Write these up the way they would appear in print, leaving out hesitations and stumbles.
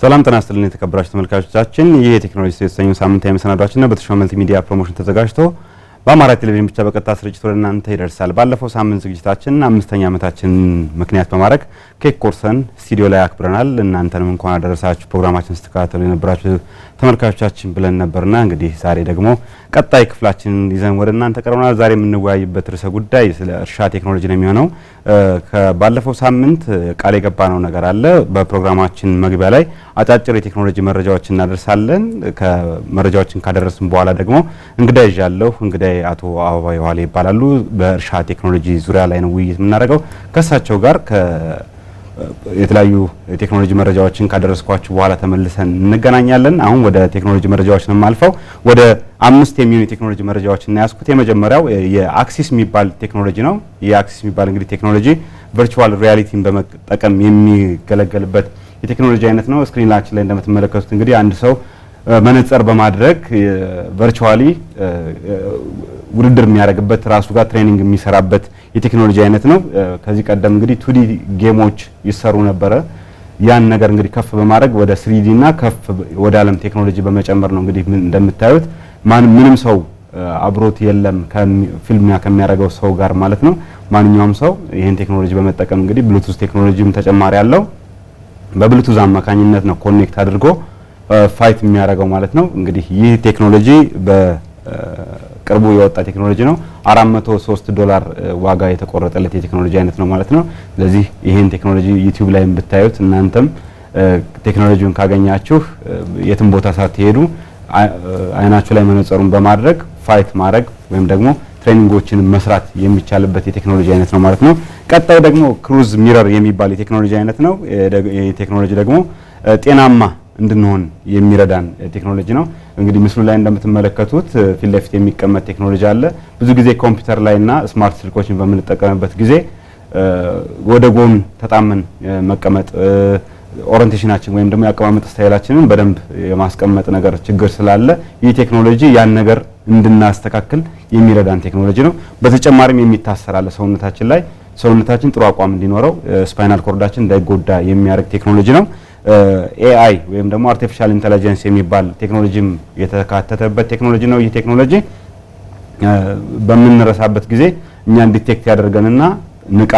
ሰላም ጤና ይስጥልን የተከበራችሁ ተመልካቾቻችን፣ ይህ የቴክኖሎጂ የተሰኘው ሳምንታዊ መሰናዷችን ነው። በተሾመ መልቲ ፕሮሞሽን ተዘጋጅቶ በአማራ ቴሌቪዥን ብቻ በቀጥታ ስርጭት ወደ እናንተ ይደርሳል። ባለፈው ሳምንት ዝግጅታችን 5ኛ ዓመታችንን ምክንያት በማድረግ ኬክ ቆርሰን ስቱዲዮ ላይ አክብረናል። እናንተንም እንኳን አደረሳችሁ ፕሮግራማችን ስትከታተሉ የነበራችሁ ተመልካቾቻችን ብለን ነበርና እንግዲህ ዛሬ ደግሞ ቀጣይ ክፍላችንን ይዘን ወደ እናንተ ቀርበናል። ዛሬ የምንወያይበት ርዕሰ ጉዳይ ስለ እርሻ ቴክኖሎጂ ነው የሚሆነው። ባለፈው ሳምንት ቃል የገባነው ነገር አለ። በፕሮግራማችን መግቢያ ላይ አጫጭር የቴክኖሎጂ መረጃዎችን እናደርሳለን። ከመረጃዎችን ካደረስን በኋላ ደግሞ እንግዳ ይዣለሁ። እንግዳዬ አቶ አበባው የኋላ ይባላሉ። በእርሻ ቴክኖሎጂ ዙሪያ ላይ ነው ውይይት የምናደርገው ከእሳቸው ጋር። የተለያዩ የቴክኖሎጂ መረጃዎችን ካደረስኳችሁ በኋላ ተመልሰን እንገናኛለን። አሁን ወደ ቴክኖሎጂ መረጃዎች ነው የማልፈው። ወደ 5 የሚሆኑ የቴክኖሎጂ መረጃዎች እናያስኩት። የመጀመሪያው የ Axis የሚባል ቴክኖሎጂ ነው። የ Axis የሚባል እንግዲህ ቴክኖሎጂ virtual reality ን በመጠቀም የሚገለገልበት የቴክኖሎጂ አይነት ነው። Screen ኣችን ላይ እንደምትመለከቱት እንግዲህ አንድ ሰው መነጽር በማድረግ virtually ውድድር የሚያደርግበት፣ ራሱ ጋር training የሚሰራበት የቴክኖሎጂ አይነት ነው። ከዚህ ቀደም እንግዲህ 2D game ኦች ይሰሩ ነበረ። ያን ነገር እንግዲህ ከፍ በማድረግ ወደ 3D እና ከፍ ወደ ዓለም ቴክኖሎጂ በመጨመር ነው። እንግዲህ እንደምታዩት ማን ምንም ሰው አብሮት የለም ፍልሚያ ከሚያደርገው ሰው ጋር ማለት ነው። ማንኛውም ሰው ይህን ቴክኖሎጂ በመጠቀም እንግዲህ ብሉቱዝ ቴክኖሎጂም ተጨማሪ አለው። በብሉቱዝ አማካኝነት ነው connect አድርጎ fight የሚያደርገው ማለት ነው። እንግዲህ ይህ ቴክኖሎጂ በቅርቡ የወጣ ቴክኖሎጂ ነው። $403 ዋጋ የተቆረጠለት የቴክኖሎጂ አይነት ነው ማለት ነው። ስለዚህ ይህን ቴክኖሎጂ YouTube ላይ ብታዩት እናንተም ቴክኖሎጂውን ካገኛችሁ የትም ቦታ ሳትሄዱ አይናችሁ ላይ መነጽሩን በማድረግ fight ማድረግ ወይም ደግሞ training ኦችን መስራት የሚቻልበት የቴክኖሎጂ አይነት ነው ማለት ነው። ቀጣይ ደግሞ Cruise Mirror የሚባል የቴክኖሎጂ አይነት ነው። ይህ ቴክኖሎጂ ደግሞ ጤናማ እንድንሆን የሚረዳን ቴክኖሎጂ ነው። እንግዲህ ምስሉ ላይ እንደምትመለከቱት ፊት ለፊት የሚቀመጥ ቴክኖሎጂ አለ። ብዙ ጊዜ ኮምፒውተር ላይና smart ስልኮችን በምንጠቀምበት ጊዜ ወደ ጎን ተጣመን መቀመጥ፣ orientation ኣችን ወይም ደግሞ የአቀማመጥ style ኣችንን በደንብ የማስቀመጥ ነገር ችግር ስላለ ይህ ቴክኖሎጂ ያን ነገር እንድናስተካክል የሚረዳን ቴክኖሎጂ ነው። በተጨማሪም የሚታሰር አለ ሰውነታችን ላይ፣ ሰውነታችን ጥሩ አቋም እንዲኖረው፣ spinal cord ኣችን እንዳይጎዳ የሚያደርግ ቴክኖሎጂ ነው። AI ወይም ደግሞ artificial intelligence የሚባል ቴክኖሎጂም የተካተተበት ቴክኖሎጂ ነው። ይህ ቴክኖሎጂ በምንረሳበት ጊዜ እኛን detect ያደርገንና ንቃ፣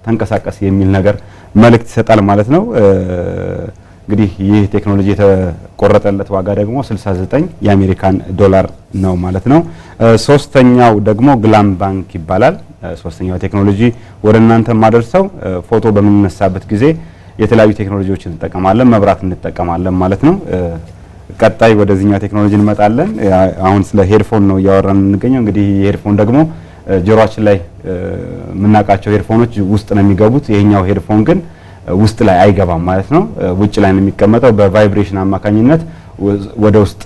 ተንቀሳቀስ የሚል ነገር መልእክት ይሰጣል ማለት ነው። እንግዲህ ይህ ቴክኖሎጂ የተቆረጠለት ዋጋ ደግሞ 69 የአሜሪካን ዶላር ነው ማለት ነው። ሶስተኛው ደግሞ Glam Bank ይባላል። ሶስተኛው ቴክኖሎጂ ወደ እናንተ የማደርሰው ፎቶ በምንነሳበት ጊዜ የተለያዩ ቴክኖሎጂዎችን እንጠቀማለን፣ መብራት እንጠቀማለን ማለት ነው። ቀጣይ ወደዚህኛው ቴክኖሎጂ እንመጣለን። አሁን ስለ headphone ነው እያወራን የምንገኘው። እንግዲህ headphone ደግሞ ጆሮአችን ላይ የምናውቃቸው headphone ኦች ውስጥ ነው የሚገቡት። ይሄኛው headphone ግን ውስጥ ላይ አይገባም ማለት ነው። ውጭ ላይ ነው የሚቀመጠው። በ vibration አማካኝነት ወደ ውስጥ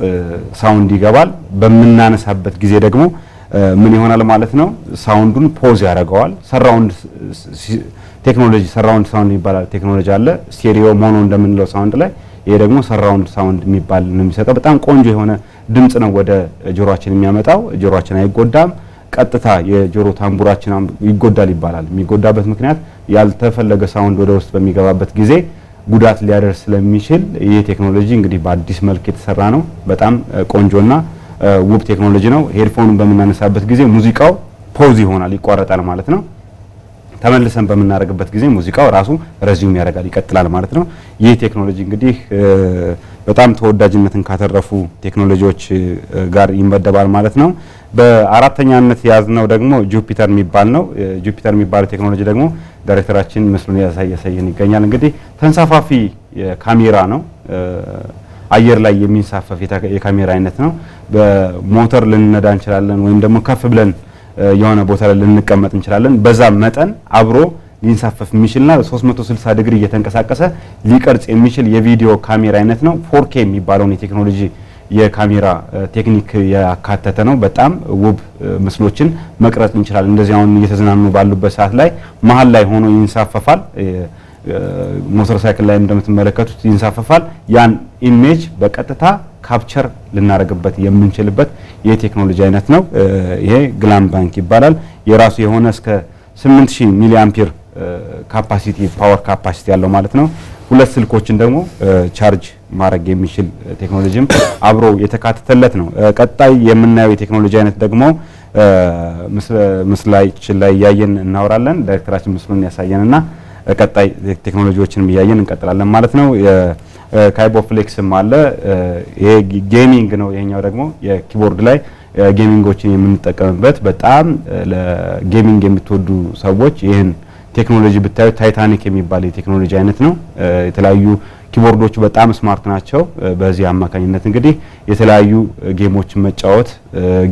sound ይገባል። በምናነሳበት ጊዜ ደግሞ ምን ይሆናል ማለት ነው? Sound ኡን pause ያደርገዋል። Surround ቴክኖሎጂ፣ surround sound የሚባል ቴክኖሎጂ አለ። Stereo mono እንደምንለው sound ላይ ይሄ ደግሞ surround sound የሚባል ነው የሚሰጠው። በጣም ቆንጆ የሆነ ድምጽ ነው ወደ ጆሮአችን የሚያመጣው። ጆሮአችን አይጎዳም። ቀጥታ የጆሮ ታምቡራችን ይጎዳል ይባላል። የሚጎዳበት ምክንያት ያልተፈለገ sound ወደ ውስጥ በሚገባበት ጊዜ ጉዳት ሊያደርስ ስለሚችል ይህ ቴክኖሎጂ እንግዲህ በአዲስ መልክ የተሰራ ነው። በጣም ቆንጆና ውብ ቴክኖሎጂ ነው። Headphone ኡን በምናነሳበት ጊዜ ሙዚቃው pause ይሆናል፣ ይቋረጣል ማለት ነው። ተመልሰን በምናደርግበት ጊዜ ሙዚቃው ራሱ resume ያደርጋል፣ ይቀጥላል ማለት ነው። ይህ ቴክኖሎጂ እንግዲህ በጣም ተወዳጅነትን ካተረፉ ቴክኖሎጂዎች ጋር ይመደባል ማለት ነው። በአራተኛነት የያዝነው ደግሞ ጁፒተር የሚባል ነው። ጁፒተር የሚባለው ቴክኖሎጂ ደግሞ ዳይሬክተራችን ምስሉን ያሳየን ይገኛል። እንግዲህ ተንሳፋፊ ካሜራ ነው። አየር ላይ የሚንሳፈፍ የካሜራ አይነት ነው። በሞተር ልንነዳ እንችላለን ወይም ደግሞ ከፍ ብለን የሆነ ቦታ ላይ ልንቀመጥ እንችላለን። በዛ መጠን አብሮ ሊንሳፈፍ የሚችልና 360 ዲግሪ እየተንቀሳቀሰ ሊቀርጽ የሚችል የቪዲዮ ካሜራ አይነት ነው። 4K የሚባለውን የቴክኖሎጂ የካሜራ ቴክኒክ ያካተተ ነው። በጣም ውብ ምስሎችን መቅረጽ እንችላለን። እንደዚህ አሁን እየተዝናኑ ባሉበት ሰዓት ላይ መሀል ላይ ሆኖ ይንሳፈፋል። ሞተር ሳይክል ላይ እንደምትመለከቱት ይንሳፈፋል። ያን image በቀጥታ capture ልናደርግበት የምንችልበት የቴክኖሎጂ አይነት ነው። ይሄ Glam Bank ይባላል። የራሱ የሆነ እስከ 8000 milliampere capacity፣ power capacity ያለው ማለት ነው። ሁለት ስልኮችን ደግሞ ቻርጅ ማድረግ የሚችል ቴክኖሎጂም አብሮ የተካተተለት ነው። ቀጣይ የምናየው የቴክኖሎጂ አይነት ደግሞ ምስላችን ላይ እያየን እናወራለን። ዳይሬክተራችን ምስሉን ያሳየንና ቀጣይ ቴክኖሎጂዎችንም እያየን እንቀጥላለን ማለት ነው። ካይቦ ፍሌክስም አለ። ይሄ gaming ነው። ይሄኛው ደግሞ የ keyboard ላይ gaming ኦችን የምንጠቀምበት፣ በጣም ለ gaming የምትወዱ ሰዎች ይህን ቴክኖሎጂ ብታዩ፣ ታይታኒክ የሚባል የቴክኖሎጂ አይነት ነው። የተለያዩ keyboard ኦቹ በጣም smart ናቸው። በዚህ አማካኝነት እንግዲህ የተለያዩ game ኦችን መጫወት፣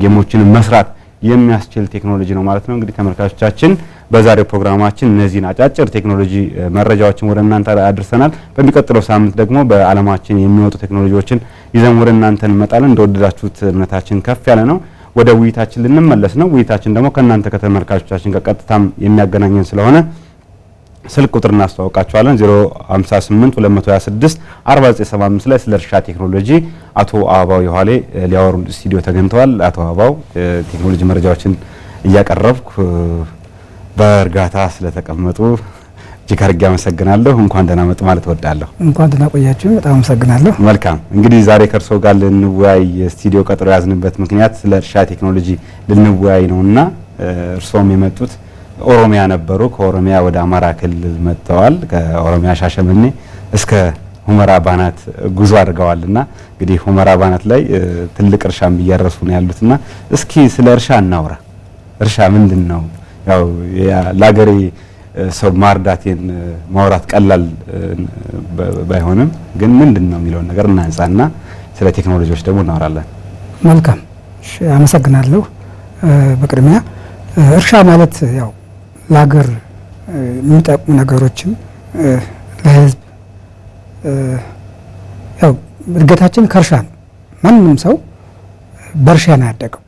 game ኦችን መስራት የሚያስችል ቴክኖሎጂ ነው ማለት ነው። እንግዲህ ተመልካቾቻችን፣ በዛሬው ፕሮግራማችን እነዚህን አጫጭር ቴክኖሎጂ መረጃዎችን ወደ እናንተ አድርሰናል። በሚቀጥለው ሳምንት ደግሞ በዓለማችን የሚወጡ ቴክኖሎጂዎችን ይዘን ወደ እናንተ እንመጣለን። እንደወደዳችሁት እምነታችን ከፍ ያለ ነው። ወደ ውይይታችን ልንመለስ ነው። ውይይታችን ደግሞ ከእናንተ ከተመልካቾቻችን ጋር ቀጥታም የሚያገናኘን ስለሆነ ስልክ ቁጥር እናስተዋውቃቸዋለን። 058 226 4975 ላይ ስለ እርሻ ቴክኖሎጂ አቶ አበባው የኋሌ ሊያወሩ ስቱዲዮ ተገኝተዋል። አቶ አበባው፣ ቴክኖሎጂ መረጃዎችን እያቀረብኩ በእርጋታ ስለተቀመጡ እጅግ አድርጌ አመሰግናለሁ። እንኳን ደህና መጡ ማለት እወዳለሁ። እንኳን ደህና ቆያችሁ። በጣም አመሰግናለሁ። መልካም፣ እንግዲህ ዛሬ ከእርስዎ ጋር ልንወያይ ስቱዲዮ ቀጠሮ የያዝንበት ምክንያት ስለ እርሻ ቴክኖሎጂ ልንወያይ ነውና እርስዎም የመጡት ኦሮሚያ ነበሩ። ከኦሮሚያ ወደ አማራ ክልል መጥተዋል። ከኦሮሚያ ሻሸመኔ እስከ ሁመራ ባናት ጉዞ አድርገዋልና እንግዲህ ሁመራ ባናት ላይ ትልቅ እርሻም እያረሱ ነው ያሉትና እስኪ ስለ እርሻ እናውራ። እርሻ ምንድን ነው? ያው ለአገሬ ሰው ማርዳቴን ማውራት ቀላል ባይሆንም ግን ምንድን ነው የሚለውን ነገር እናንሳና ስለ ቴክኖሎጂዎች ደግሞ እናወራለን። መልካም፣ አመሰግናለሁ። በቅድሚያ እርሻ ማለት ያው ለሀገር የሚጠቅሙ ነገሮችን፣ ለሕዝብ፣ ያው እድገታችን ከእርሻ ነው። ማንም ሰው በእርሻ ነው ያደገው።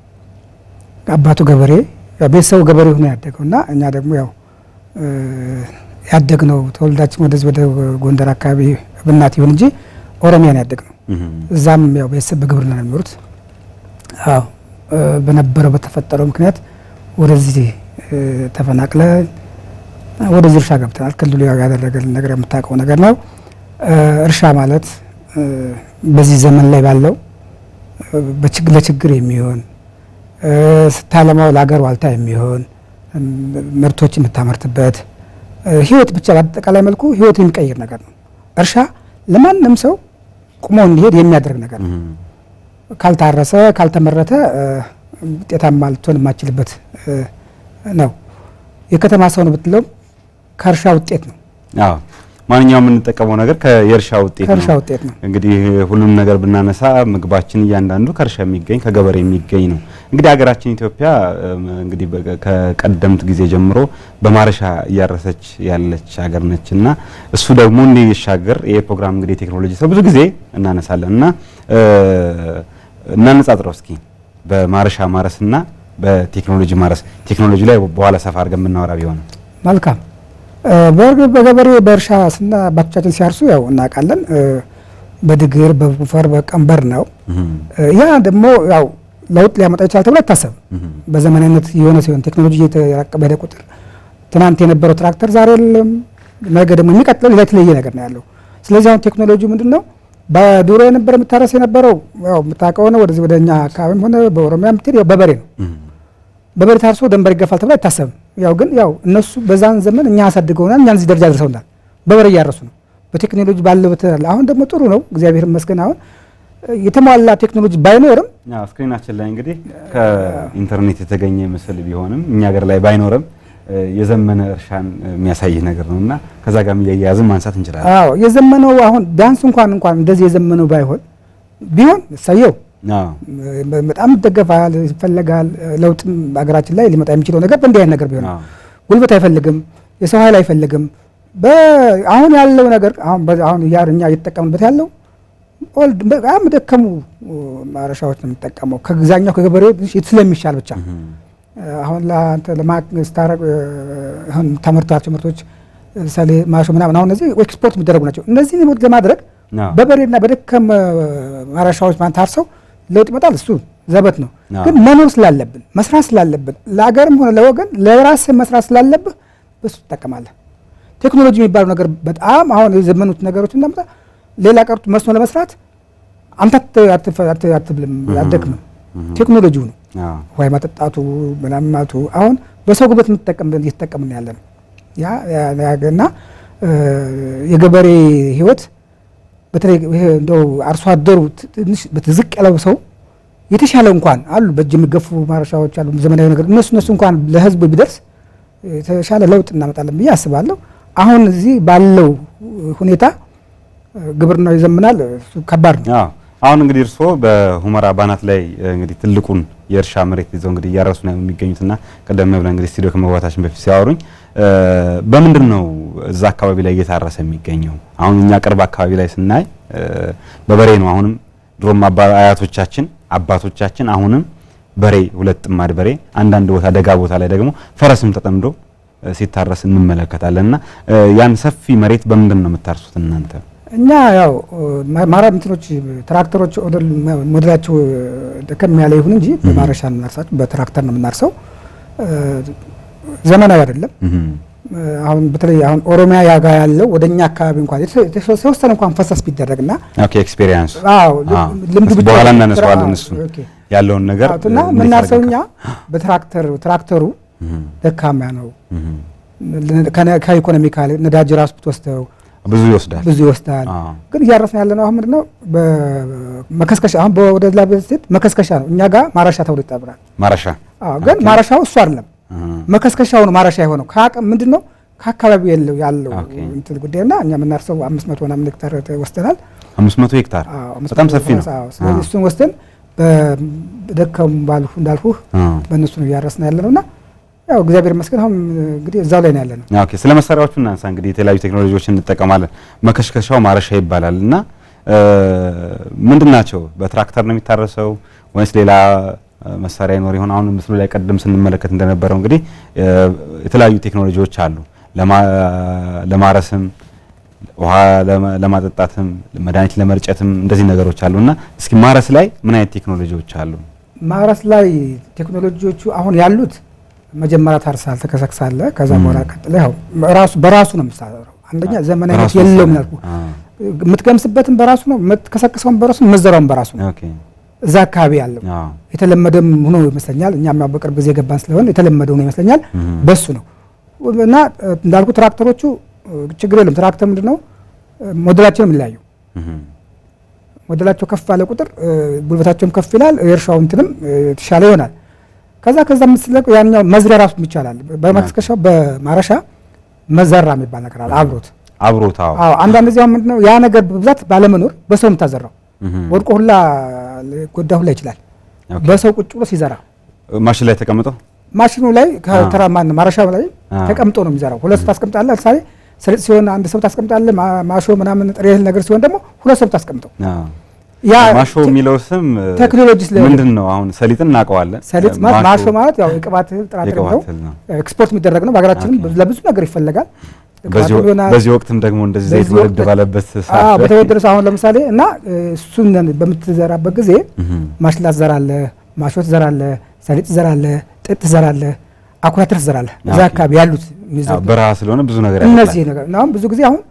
አባቱ ገበሬ፣ ቤተሰቡ ገበሬ ሆኖ ያደገው እና እኛ ደግሞ ያው ያደግነው ተወልዳችን ወደዚህ ወደ ጎንደር አካባቢ ብናት ይሁን እንጂ ኦሮሚያ ነው ያደግነው። እዛም ያው ቤተሰብ በግብርና ነው የሚኖሩት። አዎ፣ በነበረው በተፈጠረው ምክንያት ወደዚህ ተፈናቅለን ወደዚህ እርሻ ገብተናል። ክልሉ ያደረገልን ነገር የምታውቀው ነገር ነው። እርሻ ማለት በዚህ ዘመን ላይ ባለው ለችግር የሚሆን፣ ስታለማው ለሀገር ዋልታ የሚሆን፣ ምርቶች የምታመርትበት፣ ህይወት ብቻ በአጠቃላይ መልኩ ህይወት የሚቀይር ነገር ነው። እርሻ ለማንም ሰው ቁሞ እንዲሄድ የሚያደርግ ነገር ነው። ካልታረሰ፣ ካልተመረተ ውጤታማ ልትሆን የማችልበት ነው። የከተማ ሰው ነው ብትለውም ከእርሻ ውጤት ነው። አዎ፣ ማንኛውም የምንጠቀመው ነገር ከየእርሻ ውጤት ነው። ከእርሻ ውጤት ነው። እንግዲህ ሁሉም ነገር ብናነሳ ምግባችን እያንዳንዱ ከእርሻ የሚገኝ፣ ከገበሬ የሚገኝ ነው። እንግዲህ ሀገራችን ኢትዮጵያ እንግዲህ ከቀደምት ጊዜ ጀምሮ በማረሻ እያረሰች ያለች ሀገር ነች እና እሱ ደግሞ እንዲሻገር ይሄ ፕሮግራም እንግዲህ ቴክኖሎጂ ሰው ብዙ ጊዜ እናነሳለን እና እናነጻጽረው እስኪ፣ በማረሻ ማረስና በቴክኖሎጂ ማረስ። ቴክኖሎጂ ላይ በኋላ ሰፋ አድርገን የምናወራ ቢሆንም። መልካም፣ በገበሬ በእርሻ ስና አባቶቻችን ሲያርሱ ያው እናውቃለን፣ በድግር፣ በጎፈር፣ በቀንበር ነው። ያ ደግሞ ያው ለውጥ ሊያመጣ ይችላል ተብሎ አይታሰብም። በዘመናዊነት የሆነ ሲሆን ቴክኖሎጂ እየተራቀቀ በሄደ ቁጥር ትናንት የነበረው ትራክተር ዛሬ የለም። ነገ ደግሞ የሚቀጥለው ሌላ የተለየ ነገር ነው ያለው። ስለዚህ አሁን ቴክኖሎጂ ምንድን ነው? በድሮ የነበረ የምታረስ የነበረው ያው የምታውቀው ነው። ወደዚህ ወደ እኛ አካባቢም ሆነ በኦሮሚያ የምትሄድ ያው በበሬ ነው። በበሬ ታርሶ ደንበር ይገፋል ተብሎ አይታሰብም። ያው ግን ያው እነሱ በዛን ዘመን እኛ አሳድገውናል፣ እኛን እዚህ ደረጃ አድርሰውናል። በበሬ እያረሱ ነው። በቴክኖሎጂ ባለው አሁን ደግሞ ጥሩ ነው፣ እግዚአብሔር ይመስገን። አሁን የተሟላ ቴክኖሎጂ ባይኖርም Screen ኣችን ላይ እንግዲህ ከኢንተርኔት የተገኘ ምስል ቢሆንም፣ እኛ ሀገር ላይ ባይኖርም የዘመነ እርሻን የሚያሳይ ነገር ነው እና ከዛ ጋር እያያዝን ማንሳት እንችላለን። አዎ፣ የዘመነው አሁን ቢያንስ እንኳን እንደዚህ የዘመነው ባይሆን፣ ቢሆን እሰየው፣ በጣም ይደገፋል፣ ይፈለጋል። ለውጥም በሀገራችን ላይ ሊመጣ የሚችለው ነገር በእንዲህ አይነት ነገር ቢሆን ጉልበት አይፈልግም፣ የሰው ኃይል አይፈልግም። አሁን ያለው ነገር አሁን እኛ እየተጠቀምንበት ያለው old በጣም ደከሙ ማረሻዎች ነው የምንጠቀመው፣ ከግዛኛው ከገበሬው ስለሚሻል ብቻ። አሁን ለአንተ ለማስታረቅ አሁን የምታመርቷቸው ምርቶች ለምሳሌ ማሾ ምናምን አሁን እነዚህ ኤክስፖርት የሚደረጉ ናቸው። እነዚህን ለማድረግ በበሬና በደከመ ማረሻዎች ማን ታርሰው ለውጥ ይመጣል? እሱ ዘበት ነው። ግን መኖር ስላለብን፣ መስራት ስላለብን፣ ለሀገርም ሆነ ለወገን ለራስህ መስራት ስላለብህ በሱ ትጠቀማለህ። ቴክኖሎጂ የሚባለው ነገር በጣም አሁን የዘመኑት ነገሮች እንዳመጣ ሌላ ቀርቶ መስኖ ለመስራት አንተ አትብልም፣ አትደክምም። ቴክኖሎጂው ነው ውሃ ማጠጣቱ ምናምናቱ አሁን በሰው ጉልበት እየተጠቀምን ያለ ነው። ያ እና የገበሬ ህይወት በተለይ እንደው አርሶ አደሩ ትንሽ ዝቅ ያለው ሰው የተሻለ እንኳን አሉ፣ በእጅ የሚገፉ ማረሻዎች አሉ፣ ዘመናዊ ነገር እነሱ እንኳን ለህዝቡ ቢደርስ የተሻለ ለውጥ እናመጣለን ብዬ አስባለሁ። አሁን እዚህ ባለው ሁኔታ ግብርናው ይዘምናል፣ እሱ ከባድ ነው። አሁን እንግዲህ እርስዎ በሁመራ ባናት ላይ እንግዲህ ትልቁን የእርሻ መሬት ይዘው እንግዲህ እያረሱ ነው የሚገኙትና ቀደም ብለን እንግዲህ ስቱዲዮ ከመግባታችን በፊት ሲያወሩኝ በምንድን ነው እዛ አካባቢ ላይ እየታረሰ የሚገኘው? አሁን እኛ ቅርብ አካባቢ ላይ ስናይ በበሬ ነው። አሁንም ድሮም አያቶቻችን አባቶቻችን አሁንም በሬ፣ ሁለት ጥማድ በሬ፣ አንዳንድ ቦታ ደጋ ቦታ ላይ ደግሞ ፈረስም ተጠምዶ ሲታረስ እንመለከታለን። እና ያን ሰፊ መሬት በምንድን ነው የምታርሱት እናንተ? እኛ ያው ማራ እንትኖች ትራክተሮች ሞዴላቸው ደከም ያለ ይሁን እንጂ በማረሻ ነው የምናርሳቸው፣ በትራክተር ነው የምናርሰው። ዘመናዊ አይደለም። አሁን በተለይ አሁን ኦሮሚያ ያጋ ያለው ወደኛ አካባቢ እንኳን የተወሰነ እንኳን ፈሰስ ቢደረግና okay experience አዎ ልምዱ ብቻ በኋላ እናነሳዋለን እሱ ያለውን ነገር እና የምናርሰው እኛ በትራክተር ትራክተሩ ደካማ ነው። ከ economical ነዳጅ ራሱ ብትወስደው ብዙ ይወስዳል ብዙ ይወስዳል። ግን እያረስን ያለ ነው አሁን ምንድነው በመከስከሻ አሁን ወደ ላ ስትሄድ መከስከሻ ነው። እኛ ጋር ማረሻ ተብሎ ይጠራል። ማረሻ አዎ። ግን ማረሻው እሱ አይደለም፣ መከስከሻው ነው ማረሻ የሆነው። ከአቅም ምንድነው ከአካባቢው ያለው ያለው እንትን ጉዳይና እኛ የምናርሰው 500 ምናምን ሄክታር ወስደናል። 500 ሄክታር በጣም ሰፊ ነው። ስለዚህ እሱን ወስደን በደከሙ ባልሁ እንዳልኩህ በእነሱ ነው እያረስን ያለ ነውና ያው እግዚአብሔር ይመስገን አሁን እንግዲህ እዛው ላይ ነው ያለነው። okay ስለ መሳሪያዎቹ እናንሳ። እንግዲህ የተለያዩ ቴክኖሎጂዎችን እንጠቀማለን። መከሽከሻው ማረሻ ይባላል እና ምንድን ናቸው? በትራክተር ነው የሚታረሰው ወይስ ሌላ መሳሪያ ይኖር ይሆን? አሁን ምስሉ ላይ ቀደም ስንመለከት እንደነበረው እንግዲህ የተለያዩ ቴክኖሎጂዎች አሉ። ለማረስም ውሃ ለማጠጣትም መድኃኒት ለመርጨትም እንደዚህ ነገሮች አሉና እስኪ ማረስ ላይ ምን አይነት ቴክኖሎጂዎች አሉ? ማረስ ላይ ቴክኖሎጂዎቹ አሁን ያሉት መጀመሪያ ታርሳል፣ ተከሰክሳለህ። ከዛ በኋላ ቀጥለህ ያው ራሱ በራሱ ነው የምታዘራው። አንደኛ ዘመናዊነት የለውም ያልኩህ፣ የምትገምስበትም በራሱ ነው፣ የምትከሰክሰውም በራሱ ነው፣ የምትዘራውም በራሱ ነው። እዛ አካባቢ ያለው የተለመደም ሆኖ ይመስለኛል። እኛም ያው በቅርብ ጊዜ የገባን ስለሆነ የተለመደ ሆኖ ይመስለኛል። በሱ ነው እና እንዳልኩ ትራክተሮቹ ችግር የለም። ትራክተር ምንድነው ሞዴላቸው የሚለያዩ ሞዴላቸው ከፍ ባለ ቁጥር ጉልበታቸውም ከፍ ይላል፣ የእርሻው እንትንም የተሻለ ይሆናል። ከዛ የምትለቀው ያኛው መዝሪያ ራሱ ይቻላል። በመከስከሻው በማረሻ መዘራ የሚባል ነገር አለ አብሮት አብሮት። አዎ አዎ። አንዳንድ ጊዜ ምንድነው ያ ነገር በብዛት ባለመኖር በሰው የምታዘራው ወድቆ ሁላ ጎዳ ሁላ ይችላል። በሰው ቁጭ ብሎ ሲዘራ ማሽን ላይ ተቀምጦ ማሽኑ ላይ ከተራ ማረሻው ላይ ተቀምጦ ነው የሚዘራው። ሁለት ሰው ታስቀምጣለህ። ለምሳሌ ሰሊጥ ሲሆን አንድ ሰው ታስቀምጣለህ። ማሾ ምናምን ጥሬ እህል ነገር ሲሆን ደግሞ ሁለት ሰው ታስቀምጠው። ያ ማሾ የሚለው ስም ቴክኖሎጂ ስለሆነ ምንድን ነው? አሁን ሰሊጥን እናውቀዋለን። ሰሊጥ ማለት ማሾ ማለት ያው የቅባት እህል ጥራጥሬ ነው፣ ኤክስፖርት የሚደረግ ነው። በሀገራችንም ለብዙ ነገር ይፈለጋል። በዚህ ወቅትም ደግሞ እንደዚህ ዘይት ወረድ ባለበት ሰዓት በተወደደ አሁን ለምሳሌ እና እሱን በምትዘራበት ጊዜ ማሽላ ትዘራለህ፣ ማሾ ትዘራለህ፣ ሰሊጥ ትዘራለህ፣ ጥጥ ትዘራለህ፣ አኩሪ አተር ትዘራለህ። እዛ አካባቢ ያሉት በረሃ ስለሆነ ብዙ ነገር እነዚህ ነገር አሁን ብዙ ጊዜ አሁን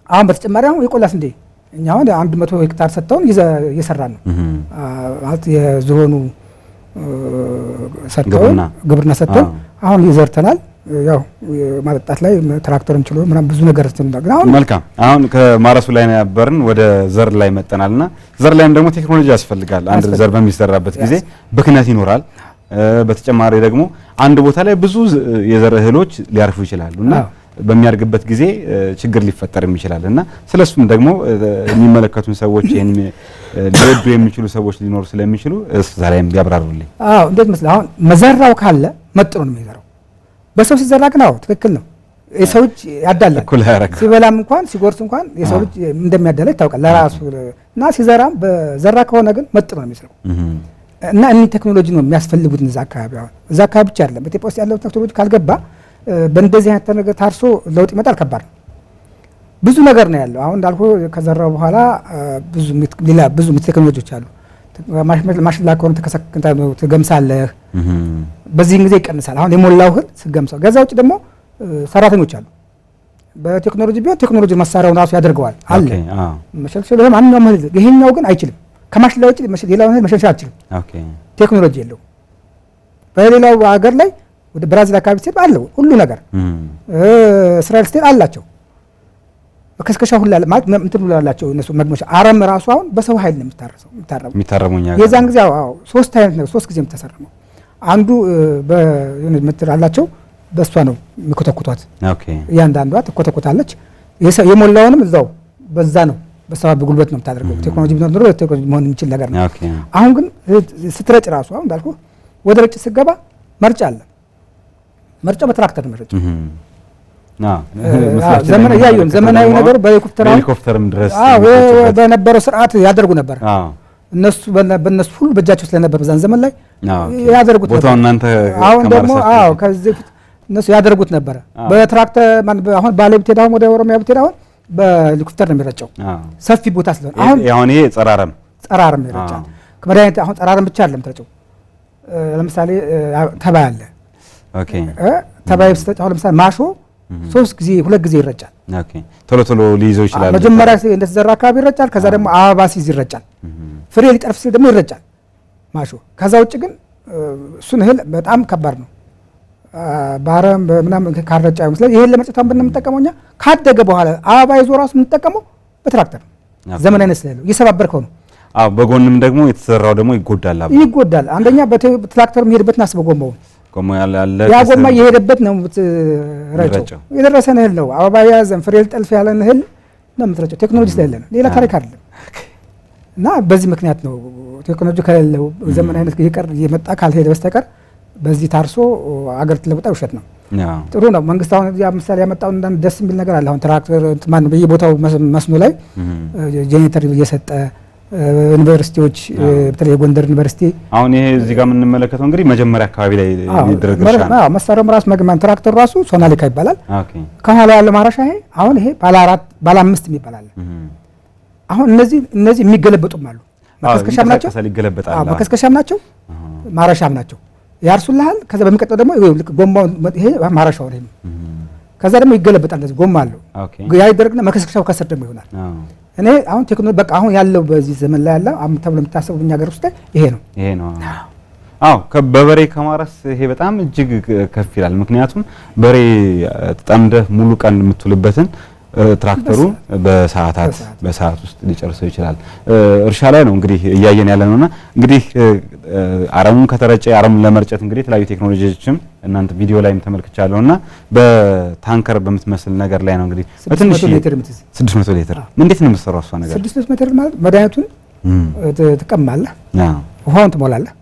አሁን በተጨማሪ አሁን የቆላ ስንዴ እኛ አሁን 100 ሄክታር ሰጥተውን እየሰራን ነው። ማለት የዝሆኑ ሰጥተውን ግብርና ሰጥተውን አሁን ይዘርተናል። ያው ማጠጣት ላይ ትራክተርም ችሎ ምናምን ብዙ ነገር ግን አሁን መልካም። አሁን ከማረሱ ላይ ነበርን ወደ ዘር ላይ መጠናልና ዘር ላይም ደግሞ ቴክኖሎጂ ያስፈልጋል። አንድ ዘር በሚዘራበት ጊዜ ብክነት ይኖራል። በተጨማሪ ደግሞ አንድ ቦታ ላይ ብዙ የዘር እህሎች ሊያርፉ ይችላሉ እና በሚያርግበት ጊዜ ችግር ሊፈጠርም ይችላል እና ስለሱም ደግሞ የሚመለከቱን ሰዎች ይሄን ሊወዱ የሚችሉ ሰዎች ሊኖሩ ስለሚችሉ እዛ ላይም ቢያብራሩልኝ። አዎ እንዴት መሰለህ አሁን መዘራው ካለ መጥኖ ነው የሚዘራው። በሰው ሲዘራ ግን አዎ ትክክል ነው። የሰው እጅ ያዳላል። ሲበላም እንኳን ሲጎርስ እንኳን የሰው ልጅ እንደሚያዳላ ይታወቃል ለራሱ እና ሲዘራም በዘራ ከሆነ ግን መጥኖ ነው የሚዘራው። እና እኒህ ቴክኖሎጂ ነው የሚያስፈልጉት እዛ አካባቢ። አሁን እዛ አካባቢ ብቻ አይደለም ኢትዮጵያ ውስጥ ያለው ቴክኖሎጂ ካልገባ በእንደዚህ አይነት ነገር ታርሶ ለውጥ ይመጣል ከባድ ነው። ብዙ ነገር ነው ያለው። አሁን እንዳልኩ ከዘራው በኋላ ብዙ ሌላ ብዙ ቴክኖሎጂዎች አሉ። ማሽላ ከሆነ ትገምሳለህ። በዚህን ጊዜ ይቀንሳል። አሁን የሞላው እህል ስገምሰው። ከዛ ውጭ ደግሞ ሰራተኞች አሉ። በቴክኖሎጂ ቢሆን ቴክኖሎጂ መሳሪያውን ራሱ ያደርገዋል አለ መሸልሸል ማንኛውም እህል። ይሄኛው ግን አይችልም። ከማሽላ ውጭ ሌላውን እህል መሸልሸል አትችልም። ቴክኖሎጂ የለውም። በሌላው ሀገር ላይ ወደ ብራዚል አካባቢ ስትሄድ አለው ሁሉ ነገር፣ እስራኤል ስትሄድ አላቸው። መከስከሻ ሁላ ማለት እንትን ሁላ አላቸው እነሱ መግመሻ። አረም ራሱ አሁን በሰው ኃይል ነው የሚታረሰው የሚታረመው የዛን ጊዜ አዎ ሶስት አይነት ነው፣ ሶስት ጊዜ የምታሰርመው አንዱ በየሆነ ምትር አላቸው፣ በእሷ ነው የሚኮተኩቷት። እያንዳንዷ ትኮተኩታለች። የሞላውንም እዛው በዛ ነው በሰባ በጉልበት ነው የምታደርገው። ቴክኖሎጂ ቢኖር ኖሮ ቴክኖሎጂ መሆን የሚችል ነገር ነው። አሁን ግን ስትረጭ ራሱ አሁን እንዳልኩህ ወደ ረጭ ስትገባ መርጫ አለ። መርጫው በትራክተር ነው መርጫው። ዘመናዊ ዘመናዊ ነገሩ በሄሊኮፕተርም ድረስ በነበረው ስርዓት ያደርጉ ነበር። እነሱ በእነሱ ሁሉ በእጃቸው ስለነበር በዛን ዘመን ላይ ያደርጉት ነበር። አሁን ደግሞ አዎ ከዚህ በፊት እነሱ ያደርጉት ነበር በትራክተር። አሁን ባሌ ብትሄድ፣ አሁን ወደ ኦሮሚያ ብትሄድ አሁን በሄሊኮፕተር ነው የሚረጨው ሰፊ ቦታ ስለሆነ። አሁን አሁን ይሄ ጸረ አረም ይረጫል። መድኃኒት አሁን ጸረ አረም ብቻ አይደለም የምትረጨው። ለምሳሌ ተባይ አለ። ተባይ ስትረጭ አሁን ለምሳሌ ማሾ 3 ጊዜ 2 ጊዜ ይረጫል። ቶሎ ቶሎ ሊይዘው ይችላል። መጀመሪያ እንደተዘራ አካባቢ ይረጫል። ከዛ ደግሞ አበባ ሲይዝ ይረጫል። ፍሬ ሊጠርፍ ሲል ደግሞ ይረጫል ማሾ። ከዛ ውጭ ግን እሱን እህል በጣም ከባድ ነው። በአረም በምናምን ካልረጫ ይመስላል። ይሄን ለመርጨት አሁን የምንጠቀመው እኛ ካደገ በኋላ አበባ ይዞ ራሱ የምንጠቀመው በትራክተር ዘመናዊነት ስለሌለው እየሰባበርከው ነው። አዎ በጎንም ደግሞ የተዘራው ደግሞ ይጎዳል ይጎዳል። አንደኛ በትራክተር የሚሄድበትን አስበው፣ ጎማውን ጎማ ያለ ያ ጎማ እየሄደበት ነው የምትረጨው። የደረሰን እህል ነው አበባ የያዘን ፍሬ ሊጠልፍ ያለን እህል ነው የምትረጨው። ቴክኖሎጂ ስለሌለ ነው፣ ሌላ ታሪክ አይደለም። እና በዚህ ምክንያት ነው ቴክኖሎጂ ከሌለው ዘመናዊነት እየቀር እየመጣ ካልሄደ በስተቀር በዚህ ታርሶ አገር ትለውጣ ውሸት ነው። ጥሩ ነው መንግስት አሁን ያ ምሳሌ ያመጣው እንዳንድ ደስ የሚል ነገር አለ። አሁን ትራክተር ማን በየቦታው መስኖ ላይ ጄኔሬተር እየሰጠ ዩኒቨርሲቲዎች በተለይ የጎንደር ዩኒቨርሲቲ አሁን ይሄ እዚህ ጋር የምንመለከተው እንግዲህ መጀመሪያ አካባቢ ላይ የሚደረግ እርሻ ነው። መሳሪያውም ራሱ መግማን ትራክተሩ ራሱ ሶናሊካ ይባላል። ከኋላ ያለው ማረሻ ይሄ አሁን ይሄ ባለ 4 ባለ 5 የሚባል አለ። አሁን እነዚህ የሚገለበጡም አሉ። መከስከሻም ናቸው፣ መከስከሻም ናቸው፣ ማረሻም ናቸው። ያርሱልሃል። ከዛ በሚቀጥለው ደግሞ ልክ ጎማው ይሄ ማረሻው ነው። ከዛ ደግሞ ይገለበጣል። እንደዚህ ጎማ አለው። ያ ይደረግና መከስከሻው ከስር ደግሞ ይሆናል። እኔ አሁን ቴክኖሎጂ በቃ አሁን ያለው በዚህ ዘመን ላይ ያለው አሁን ተብሎ የሚታሰበው እኛ ሀገር ውስጥ ይሄ ነው ይሄ ነው። አዎ በበሬ ከማረስ ይሄ በጣም እጅግ ከፍ ይላል። ምክንያቱም በሬ ተጠምደህ ሙሉ ቀን የምትውልበትን ትራክተሩ በሰዓታት በሰዓት ውስጥ ሊጨርሰው ይችላል። እርሻ ላይ ነው እንግዲህ እያየን ያለ ነውና እንግዲህ አረሙን ከተረጨ አረሙን ለመርጨት እንግዲህ የተለያዩ ቴክኖሎጂዎችም እናንተ ቪዲዮ ላይም ተመልክቻለሁና በታንከር በምትመስል ነገር ላይ ነው እንግዲህ በትንሽ 600 ሊትር እንዴት ነው የምትሰራው እሷ ነገር? 600 ሊትር ማለት መድኃኒቱን ትቀማለህ፣ ውሃውን ትሞላለህ።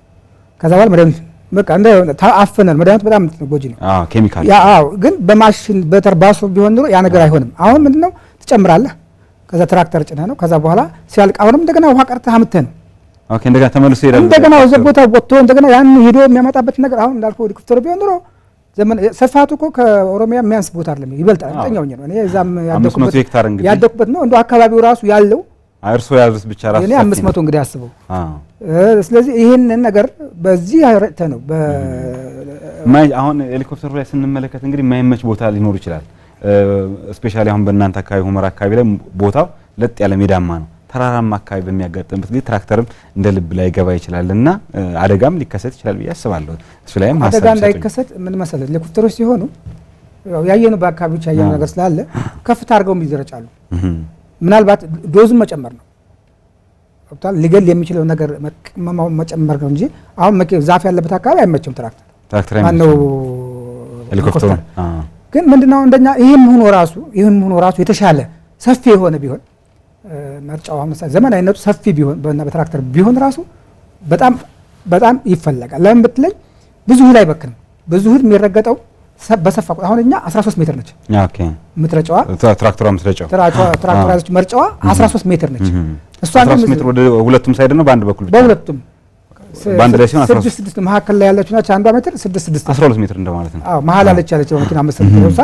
ከዛ በኋላ መድኃኒቱን በቃ እንደ አፍነን መድኃኒቱ በጣም ጎጂ ነው። አዎ ኬሚካል ያ አዎ። ግን በማሽን በተርባሶ ቢሆን ኑሮ ያ ነገር አይሆንም። አሁን ምንድነው ትጨምራለህ፣ ከዛ ትራክተር ጭነህ ነው። ከዛ በኋላ ሲያልቅ አሁንም እንደገና ውሃ ቀርተህ አምጥተህ ነው። okay እንደገና ተመልሶ ይሄዳል። እንደገና ወደ ቦታው ወጥቶ እንደገና ያን ሄዶ የሚያመጣበት ነገር አሁን እንዳልኩህ ሄሊኮፕተር ቢሆን ኑሮ ዘመን ስፋቱ እኮ ከኦሮሚያ የሚያንስ ቦታ አይደለም፣ ይበልጣል። እርግጠኛ ሆኜ ነው እኔ እዛም ያደኩበት ነው። እንደው አካባቢው ራሱ ያለው እርሶ ያሉት ብቻ ራሱ እኔ 500 እንግዲህ አስበው። ስለዚህ ይሄንን ነገር በዚህ ረጭተህ ነው አሁን ሄሊኮፕተሩ ላይ ስንመለከት እንግዲህ የማይመች ቦታ ሊኖር ይችላል። specially አሁን በእናንተ አካባቢ ሁመራ አካባቢ ላይ ቦታው ለጥ ያለ ሜዳማ ነው። ተራራማ አካባቢ በሚያጋጥምበት ጊዜ ትራክተርም እንደ ልብ ላይ ገባ ይችላል እና አደጋም ሊከሰት ይችላል ብዬ አስባለሁ። እሱ ላይም አደጋ እንዳይከሰት ምን መሰለህ ሄሊኮፕተሮች ሲሆኑ ያው ያየነው በአካባቢዎች ያየነው ነገር ስላለ ከፍታ አድርገውም ይረጫሉ። ምናልባት dose ኡን መጨመር ነው ገብቶሃል። ሊገል የሚችለው ነገር መቅመማውን መጨመር ነው እንጂ አሁን ዛፍ ያለበት አካባቢ አይመቸውም ትራክተር ማነው ሄሊኮፕተሩ። ግን ምንድነው እንደኛ ይሄም ሆኖ ራሱ የተሻለ ሰፊ የሆነ ቢሆን መርጫው አሁን ዘመናዊነቱ ሰፊ ቢሆን በትራክተር ቢሆን ራሱ በጣም በጣም ይፈለጋል። ለምን ብትለኝ ብዙ እህል አይበክንም። ብዙ እህል የሚረገጠው በሰፋ ቁጥር አሁን እኛ 13 ሜትር ነች። okay ምትረጫዋ ትራክተሯ ምትረጫው ትራክተሯ ያዘች መርጫዋ 13 ሜትር ነች። እሷ 13 ሜትር ወደ ሁለቱም side ነው በአንድ በኩል ብቻ በሁለቱም በአንድ ላይ ሲሆን 6 6 መሀከል ላይ ያለችው ናች አንዷ ሜትር 6 6 12 ሜትር እንደማለት ነው። አዎ መሀል ያለች መኪና መሰለኝ ተውሳ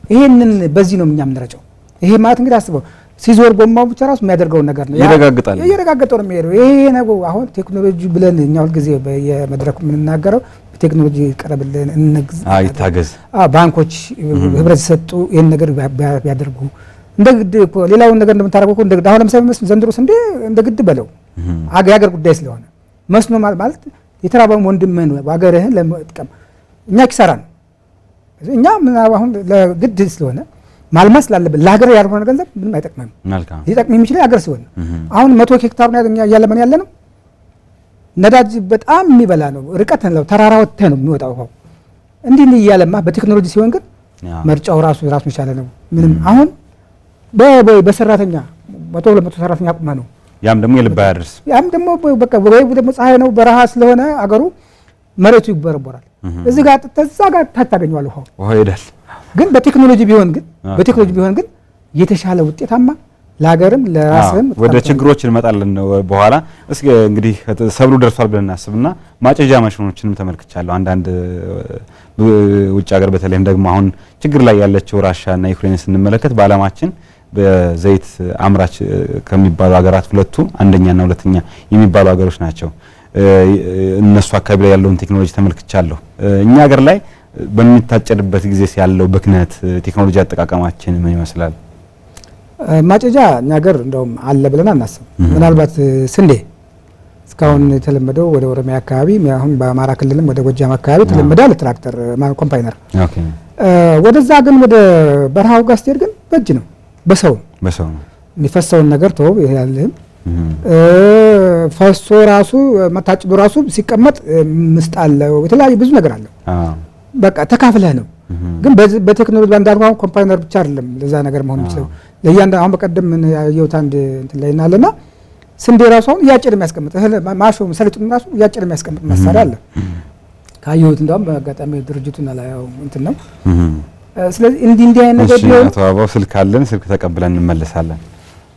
ይሄንን በዚህ ነው እኛ የምንረጨው። ይሄ ማለት እንግዲህ አስበው ሲዞር ጎማው ብቻ ራሱ የሚያደርገውን ነገር ነው ይረጋግጣል፣ እየረጋገጠው ነው የሚሄደው። ይሄ ነው አሁን ቴክኖሎጂ ብለን እኛ ሁል ጊዜ በየመድረኩ የምንናገረው ቴክኖሎጂ ይቀረብልን፣ እንግዝ፣ ይታገዝ፣ ባንኮች ህብረት ሰጡ ይህን ነገር ቢያደርጉ እንደ ግድ ሌላውን ነገር እንደምታደርገው እንደ ግድ። አሁን ለምሳሌ ዘንድሮ ስንዴ እንደ ግድ በለው የሀገር ጉዳይ ስለሆነ መስኖ ማለት የተራበውን ወንድምህን ሀገርህን ለመጥቀም እኛ ኪሳራ ነው። እኛ አሁን ለግድ ስለሆነ ማልማት ስላለብን ለሀገር ያልሆነ ገንዘብ ምንም አይጠቅምም። ሊጠቅም የሚችለው የሀገር ሲሆን ነው። አሁን 100 ሄክታር ነው እያለመን ያለ ነው። ነዳጅ በጣም የሚበላ ነው። ርቀት ነው፣ ተራራ ወጥተህ ነው የሚወጣው ውሃው። እንዲህ እንዲህ እያለማ በቴክኖሎጂ ሲሆን ግን መርጫው ራሱ ራሱን የቻለ ነው። ምንም አሁን በሰራተኛ 100 200 ሰራተኛ አቁመህ ነው። ያም ደግሞ የልብ አያደርስ። ያም ደግሞ በቃ ወይ ደግሞ ፀሐይ ነው፣ በረሃ ስለሆነ አገሩ መሬቱ ይቦረቦራል። እዚህ ጋር እዛ ጋር ታገኘዋለህ ውሃው ውሃው ይሄዳል። ግን በቴክኖሎጂ ቢሆን ግን የተሻለ ውጤታማ ለሀገርም ለራስህም። ወደ ችግሮች እንመጣለን በኋላ። እስኪ እንግዲህ ሰብሉ ደርሷል ብለን እናስብና ማጨጃ ማሽኖችንም ተመልክቻለሁ። አንዳንድ ውጭ ሀገር በተለይም ደግሞ አሁን ችግር ላይ ያለችው ራሻ እና ዩክሬን ስንመለከት በዓለማችን በዘይት አምራች ከሚባሉ ሀገራት ሁለቱ አንደኛና ሁለተኛ የሚባሉ ሀገሮች ናቸው። እነሱ አካባቢ ላይ ያለውን ቴክኖሎጂ ተመልክቻለሁ። እኛ ሀገር ላይ በሚታጨድበት ጊዜ ያለው ብክነት፣ ቴክኖሎጂ አጠቃቀማችን ምን ይመስላል? ማጨጃ እኛ ሀገር እንደውም አለ ብለን አናስብ። ምናልባት ስንዴ እስካሁን የተለመደው ወደ ኦሮሚያ አካባቢ፣ አሁን በአማራ ክልልም ወደ ጎጃም አካባቢ የተለመደ አለ ትራክተር combiner። ወደዛ ግን ወደ በረሃው ጋር ስትሄድ ግን በእጅ ነው፣ በሰው በሰው ነው። የሚፈሰውን ነገር ተወው፣ ይሄ ያለህም ፈሶ ራሱ መታጭዶ ራሱ ሲቀመጥ ምስጥ አለው፣ የተለያዩ ብዙ ነገር አለው። በቃ ተካፍለህ ነው። ግን በቴክኖሎጂ እንዳልኩህ አሁን combiner ብቻ አይደለም ለዛ ነገር መሆን የሚችለው ለእያንዳንዱ። አሁን በቀደም ምን ያየሁት አንድ እንትን ላይ እናለና ስንዴ ራሱ አሁን እያጨደ የሚያስቀምጥ፣ እህል ማሾ ሰሊጡን ራሱ እያጨደ የሚያስቀምጥ መሳሪያ አለ ካየሁት። እንደውም በአጋጣሚ ድርጅቱን አላየው እንትን ነው። ስለዚህ እንዲህ እንዲህ አይነት ነገር ቢሆን አቶ አበባው ስልክ አለን፣ ስልክ ተቀብለን እንመለሳለን።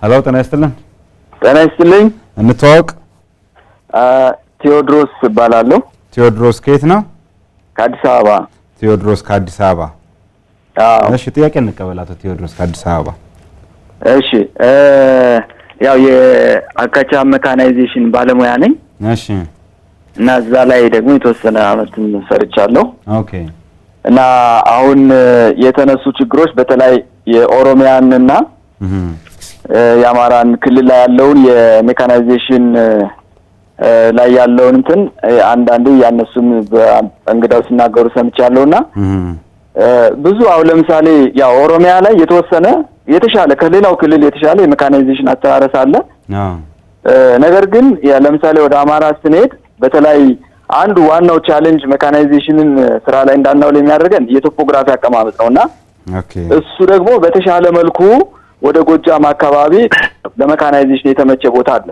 ሄሎ፣ ጤና ይስጥልን። ጤና ይስጥልኝ። እንተዋወቅ። ቴዎድሮስ እባላለሁ። ቴዎድሮስ ከየት ነው? ከአዲስ አበባ። ቴዎድሮስ ከአዲስ አበባ። አዎ። እሺ፣ ጥያቄ እንቀበል። አቶ ቴዎድሮስ ከአዲስ አበባ። እሺ፣ ያው የ agriculture mechanization ባለሙያ ነኝ እና እዛ ላይ ደግሞ የተወሰነ አመትም ሰርቻለሁ። እና አሁን የተነሱ ችግሮች በተለይ የኦሮሚያንና የአማራን ክልል ላይ ያለውን የ mechanization ላይ ያለውን እንትን አንዳንዴ ያነሱም እንግዳው ሲናገሩ ሰምቻለሁና ብዙ አሁን ለምሳሌ ያው ኦሮሚያ ላይ የተወሰነ የተሻለ ከሌላው ክልል የተሻለ የ mechanization አተራረስ አለ። ነገር ግን ለምሳሌ ወደ አማራ ስንሄድ በተለይ አንዱ ዋናው challenge mechanization ን ስራ ላይ እንዳናውል የሚያደርገን የ topography አቀማመጥ ነውና እሱ ደግሞ በተሻለ መልኩ ወደ ጎጃም አካባቢ ለ mechanization የተመቸ ቦታ አለ።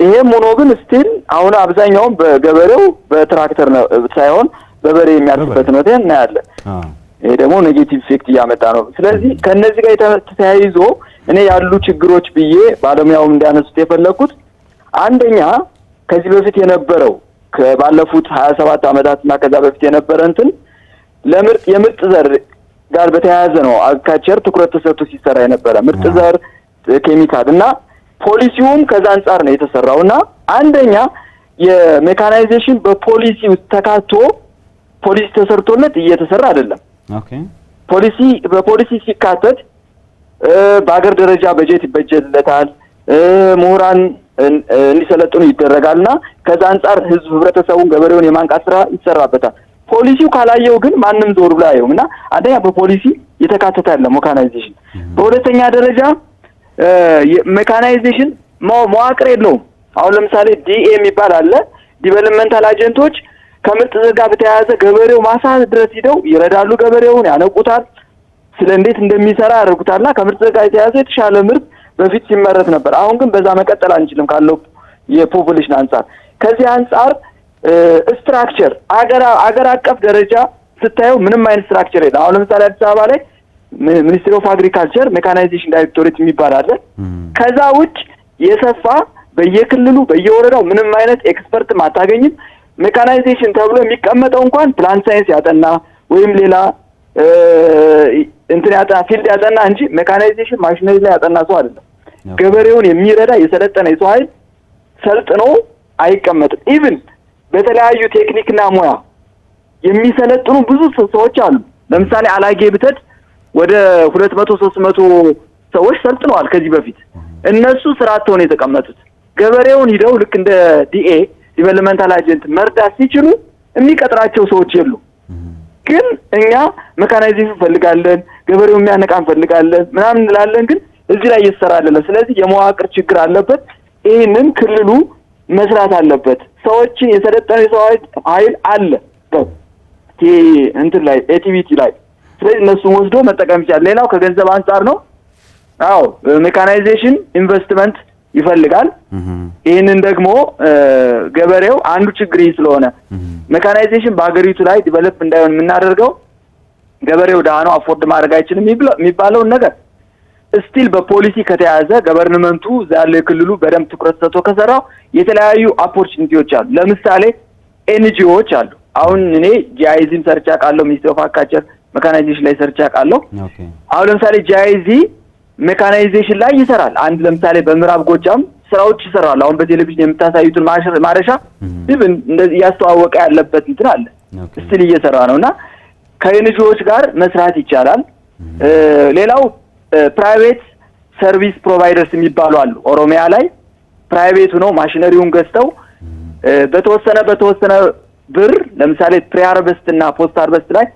ይሄም ሆኖ ግን still አሁን አብዛኛውን በገበሬው በትራክተር ነው ሳይሆን በበሬ የሚያርስበት ነው እናያለን። ይሄ ደግሞ negative effect እያመጣ ነው። ስለዚህ ከነዚህ ጋር ተያይዞ እኔ ያሉ ችግሮች ብዬ ባለሙያውም እንዲያነሱት የፈለኩት አንደኛ ከዚህ በፊት የነበረው ባለፉት 27 ዓመታት እና ከዛ በፊት የነበረ እንትን ለምርጥ የምርጥ ዘር ጋር በተያያዘ ነው agriculture ትኩረት ተሰጥቶ ሲሰራ የነበረ፣ ምርጥ ዘር፣ ኬሚካል እና ፖሊሲውም ከዛ አንጻር ነው የተሰራው። እና አንደኛ የ mechanization በፖሊሲ ውስጥ ተካቶ ፖሊሲ ተሰርቶለት እየተሰራ አይደለም። ፖሊሲ በፖሊሲ ሲካተት በሀገር ደረጃ በጀት ይበጀትለታል፣ ምሁራን እንዲሰለጥኑ ይደረጋልና ከዛ አንጻር ህዝብ ህብረተሰቡን ገበሬውን የማንቃት ስራ ይሰራበታል። ፖሊሲው ካላየው ግን ማንም ዞር ብሎ አየውም። እና አንደኛ በፖሊሲ የተካተተ አይደለም mechanization። በሁለተኛ ደረጃ mechanization መዋቅር የለውም። አሁን ለምሳሌ DA የሚባል አለ። Developmental agent ኦች ከምርጥ ዘር ጋር በተያያዘ ገበሬው ማሳ ድረስ ሂደው ይረዳሉ፣ ገበሬውን ያነቁታል፣ ስለ እንዴት እንደሚሰራ ያደርጉታልና ከምርጥ ዘር ጋር የተያያዘ የተሻለ ምርት በፊት ሲመረት ነበር። አሁን ግን በዛ መቀጠል አንችልም ካለው የ population አንጻር። ከዚህ አንጻር structure አገር አቀፍ ደረጃ ስታየው ምንም አይነት structure የለም። አሁን ለምሳሌ አዲስ አበባ ላይ Ministry of Agriculture Mechanization Directorate የሚባል አለ። ከዛ ውጭ የሰፋ በየክልሉ በየወረዳው ምንም አይነት expert ም አታገኝም። Mechanization ተብሎ የሚቀመጠው እንኳን plant science ያጠና ወይም ሌላ እንትን ያጠና፣ field ያጠና እንጂ mechanization machinery ላይ ያጠና ሰው አይደለም። ገበሬውን የሚረዳ የሰለጠነ የሰው ኃይል ሰልጥኖ አይቀመጥም። Even በተለያዩ ቴክኒክና ሙያ የሚሰለጥኑ ብዙ ሰዎች አሉ። ለምሳሌ አላጌ ብትሄድ ወደ 200 300 ሰዎች ሰልጥነዋል ከዚህ በፊት። እነሱ ስራ አጥተው ነው የተቀመጡት። ገበሬውን ሂደው ልክ እንደ DA developmental agent መርዳት ሲችሉ የሚቀጥራቸው ሰዎች የሉ። ግን እኛ mechanization እንፈልጋለን፣ ገበሬው የሚያነቃ እንፈልጋለን ምናምን እንላለን፣ ግን እዚህ ላይ እየተሰራ አይደለም። ስለዚህ የመዋቅር ችግር አለበት። ይህንን ክልሉ መስራት አለበት። ሰዎችን የሰለጠነ የሰው ኃይል አለ እንትን ላይ ATVET ላይ። ስለዚህ እነሱን ወስዶ መጠቀም ይቻላል። ሌላው ከገንዘብ አንጻር ነው። አዎ mechanization ኢንቨስትመንት ይፈልጋል። ይህንን ደግሞ ገበሬው አንዱ ችግር ይህ ስለሆነ mechanization በሀገሪቱ ላይ develop እንዳይሆን የምናደርገው ገበሬው ድሃ ነው፣ afford ማድረግ አይችልም የሚባለውን ነገር still በፖሊሲ ከተያዘ government ኡ እዛ ያለው የክልሉ በደንብ ትኩረት ሰጥቶ ከሰራው የተለያዩ opportunity ዎች አሉ። ለምሳሌ NGO ዎች አሉ። አሁን እኔ GIZ ም ሰርቼ አውቃለሁ። Ministry of Agriculture mechanization ላይ ሰርቼ አውቃለሁ። አሁን ለምሳሌ GIZ mechanization ላይ ይሰራል። አንድ ለምሳሌ በምዕራብ ጎጃም ስራዎች ይሰራሉ። አሁን በቴሌቪዥን የምታሳዩትን ማረሻ even እንደዚህ እያስተዋወቀ ያለበት እንትን አለ። Still እየሰራ ነው እና ከ NGO ዎች ጋር መስራት ይቻላል። ሌላው private service providers የሚባሉ አሉ። ኦሮሚያ ላይ private ሆነው ማሽነሪውን ገዝተው በተወሰነ ብር ለምሳሌ pre harvest እና post harvest ላይ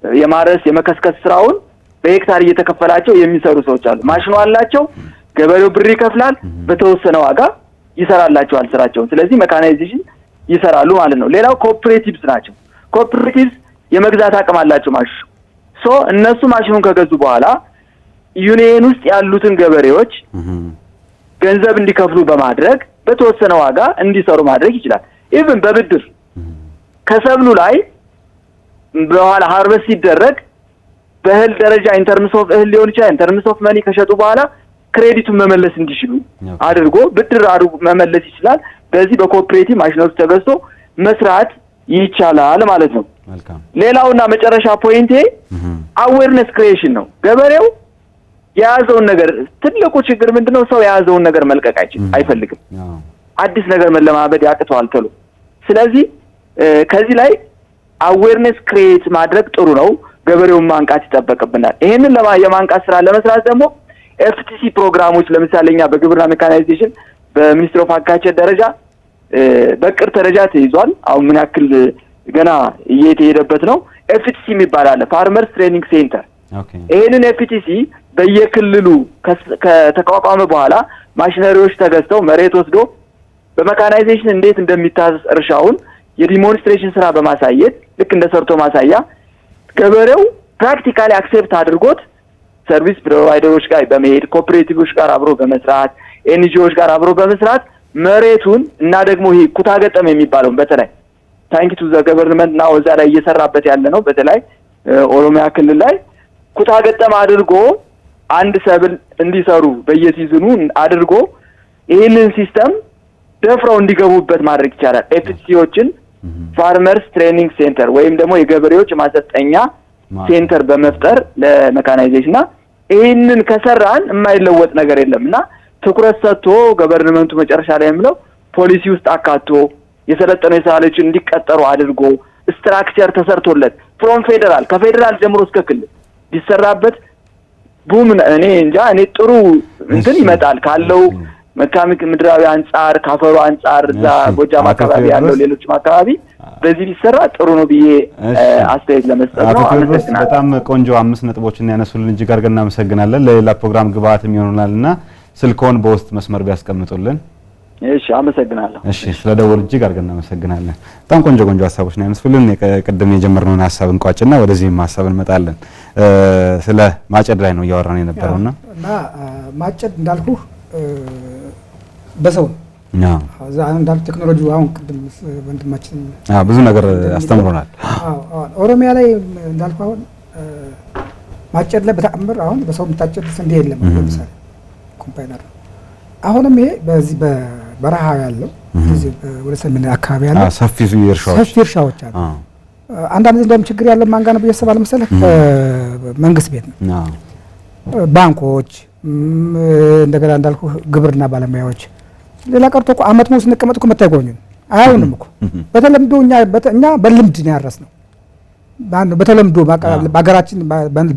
የማረስ የመከስከስ ስራውን በሄክታር እየተከፈላቸው የሚሰሩ ሰዎች አሉ። ማሽኑ አላቸው፣ ገበሬው ብር ይከፍላል፣ በተወሰነ ዋጋ ይሰራላቸዋል ስራቸውን። ስለዚህ mechanization ይሰራሉ ማለት ነው። ሌላው cooperatives ናቸው። Cooperatives የመግዛት አቅም አላቸው ማሽኑ። So እነሱ ማሽኑን ከገዙ በኋላ ዩኒየን ውስጥ ያሉትን ገበሬዎች ገንዘብ እንዲከፍሉ በማድረግ በተወሰነ ዋጋ እንዲሰሩ ማድረግ ይችላል። Even በብድር ከሰብሉ ላይ በኋላ harvest ሲደረግ በእህል ደረጃ in terms of እህል ሊሆን ይችላል፣ in terms of money ከሸጡ በኋላ credit ኡን መመለስ እንዲችሉ አድርጎ ብድር አድርጎ መመለስ ይችላል። በዚህ በ cooperative ማሽኖች ተገዝቶ መስራት ይቻላል ማለት ነው። ሌላውና መጨረሻ point ኤ awareness creation ነው። ገበሬው የያዘውን ነገር፣ ትልቁ ችግር ምንድነው? ሰው የያዘውን ነገር መልቀቅ አይችልም፣ አይፈልግም። አዲስ ነገር መለማመድ ያቅተዋል ቶሎ። ስለዚህ ከዚህ ላይ awareness create ማድረግ ጥሩ ነው። ገበሬውን ማንቃት ይጠበቅብናል። ይሄንን የማንቃት ስራ ለመስራት ደግሞ FTC ፕሮግራሞች ለምሳሌ እኛ በግብርና mechanization በ Ministry of Agriculture ደረጃ በእቅድ ደረጃ ተይዟል። አሁን ምን ያክል ገና እየተሄደበት ነው። FTC የሚባል አለ፣ Farmers Training Center። ይሄንን FTC በየክልሉ ከተቋቋመ በኋላ ማሽነሪዎች ተገዝተው መሬት ወስዶ በ mechanization እንዴት እንደሚታረስ እርሻውን የ demonstration ስራ በማሳየት ልክ እንደ ሰርቶ ማሳያ ገበሬው practically accept አድርጎት service provider ኦች ጋር በመሄድ፣ cooperative ኦች ጋር አብሮ በመስራት፣ NGO ዎች ጋር አብሮ በመስራት መሬቱን እና ደግሞ ይሄ ኩታ ገጠም የሚባለውን በተለይ thank you to the government እና እዛ ላይ እየሰራበት ያለ ነው። በተለይ ኦሮሚያ ክልል ላይ ኩታ ገጠም አድርጎ አንድ ሰብል እንዲሰሩ በየ season ኡ አድርጎ ይህንን system ደፍረው እንዲገቡበት ማድረግ ይቻላል። FTC ዎችን Farmers Training Center ወይም ደግሞ የገበሬዎች ማሰልጠኛ center በመፍጠር ለ mechanization እና ይህንን ከሰራን የማይለወጥ ነገር የለም። እና ትኩረት ሰጥቶ government ኡ መጨረሻ ላይ የምለው ፖሊሲ ውስጥ አካቶ የሰለጠኑ የሰው ኃይሎችን እንዲቀጠሩ አድርጎ structure ተሰርቶለት from ፌዴራል ከፌዴራል ጀምሮ እስከ ክልል ቢሰራበት boom እኔ እንጃ እኔ ጥሩ እንትን ይመጣል ካለው መልክዓ ምድራዊ አንጻር፣ ካፈሩ አንጻር፣ እዛ ጎጃም አካባቢ ያለው ሌሎችም አካባቢ በዚህ ቢሰራ ጥሩ ነው ብዬ አስተያየት ለመስጠት ነው። አቶ ቴዎድሮስ በጣም ቆንጆ አምስት ነጥቦችን ያነሱልን እጅግ አድርገን እናመሰግናለን። ለሌላ ፕሮግራም ግብአት የሚሆኑናልና ስልክዎን በውስጥ መስመር ቢያስቀምጡልን። እሺ፣ አመሰግናለሁ። እሺ፣ ስለ ደወሉ እጅግ አድርገን እናመሰግናለን። በጣም ቆንጆ ቆንጆ ሀሳቦች ነው ያነሱልን። ቅድም የጀመርነውን ሀሳብ እንቋጭና ወደዚህም ሀሳብ እንመጣለን። ስለ ማጨድ ላይ ነው እያወራን የነበረውና እና ማጨድ እንዳልኩህ በሰው ነው። እንዳልኩህ ቴክኖሎጂ አሁን ቅድም ወንድማችን ብዙ ነገር አስተምሮናል። ኦሮሚያ ላይ እንዳልኩህ አሁን ማጨድ ላይ በተአምር አሁን በሰው የምታጨድ ስንዴ የለም። ለምሳሌ combiner ነው። አሁንም ይሄ በዚህ በበረሃ ያለው ወደ ሰሜን አካባቢ ያለው ሰፊ እርሻዎች ሰፊ እርሻዎች አሉ። አንዳንድ እንደውም ችግር ያለው ማን ጋር ነው ብዬ አስባለሁ መሰለህ? መንግስት ቤት ነው። ባንኮች፣ እንደገና እንዳልኩ ግብርና ባለሙያዎች፣ ሌላ ቀርቶ እኮ አመት ሙሉ ስንቀመጥ እኮ መጥተው አይጎበኙም። አያዩንም እኮ በተለምዶ እኛ በልምድ ነው ያረስነው። በተለምዶ በሀገራችን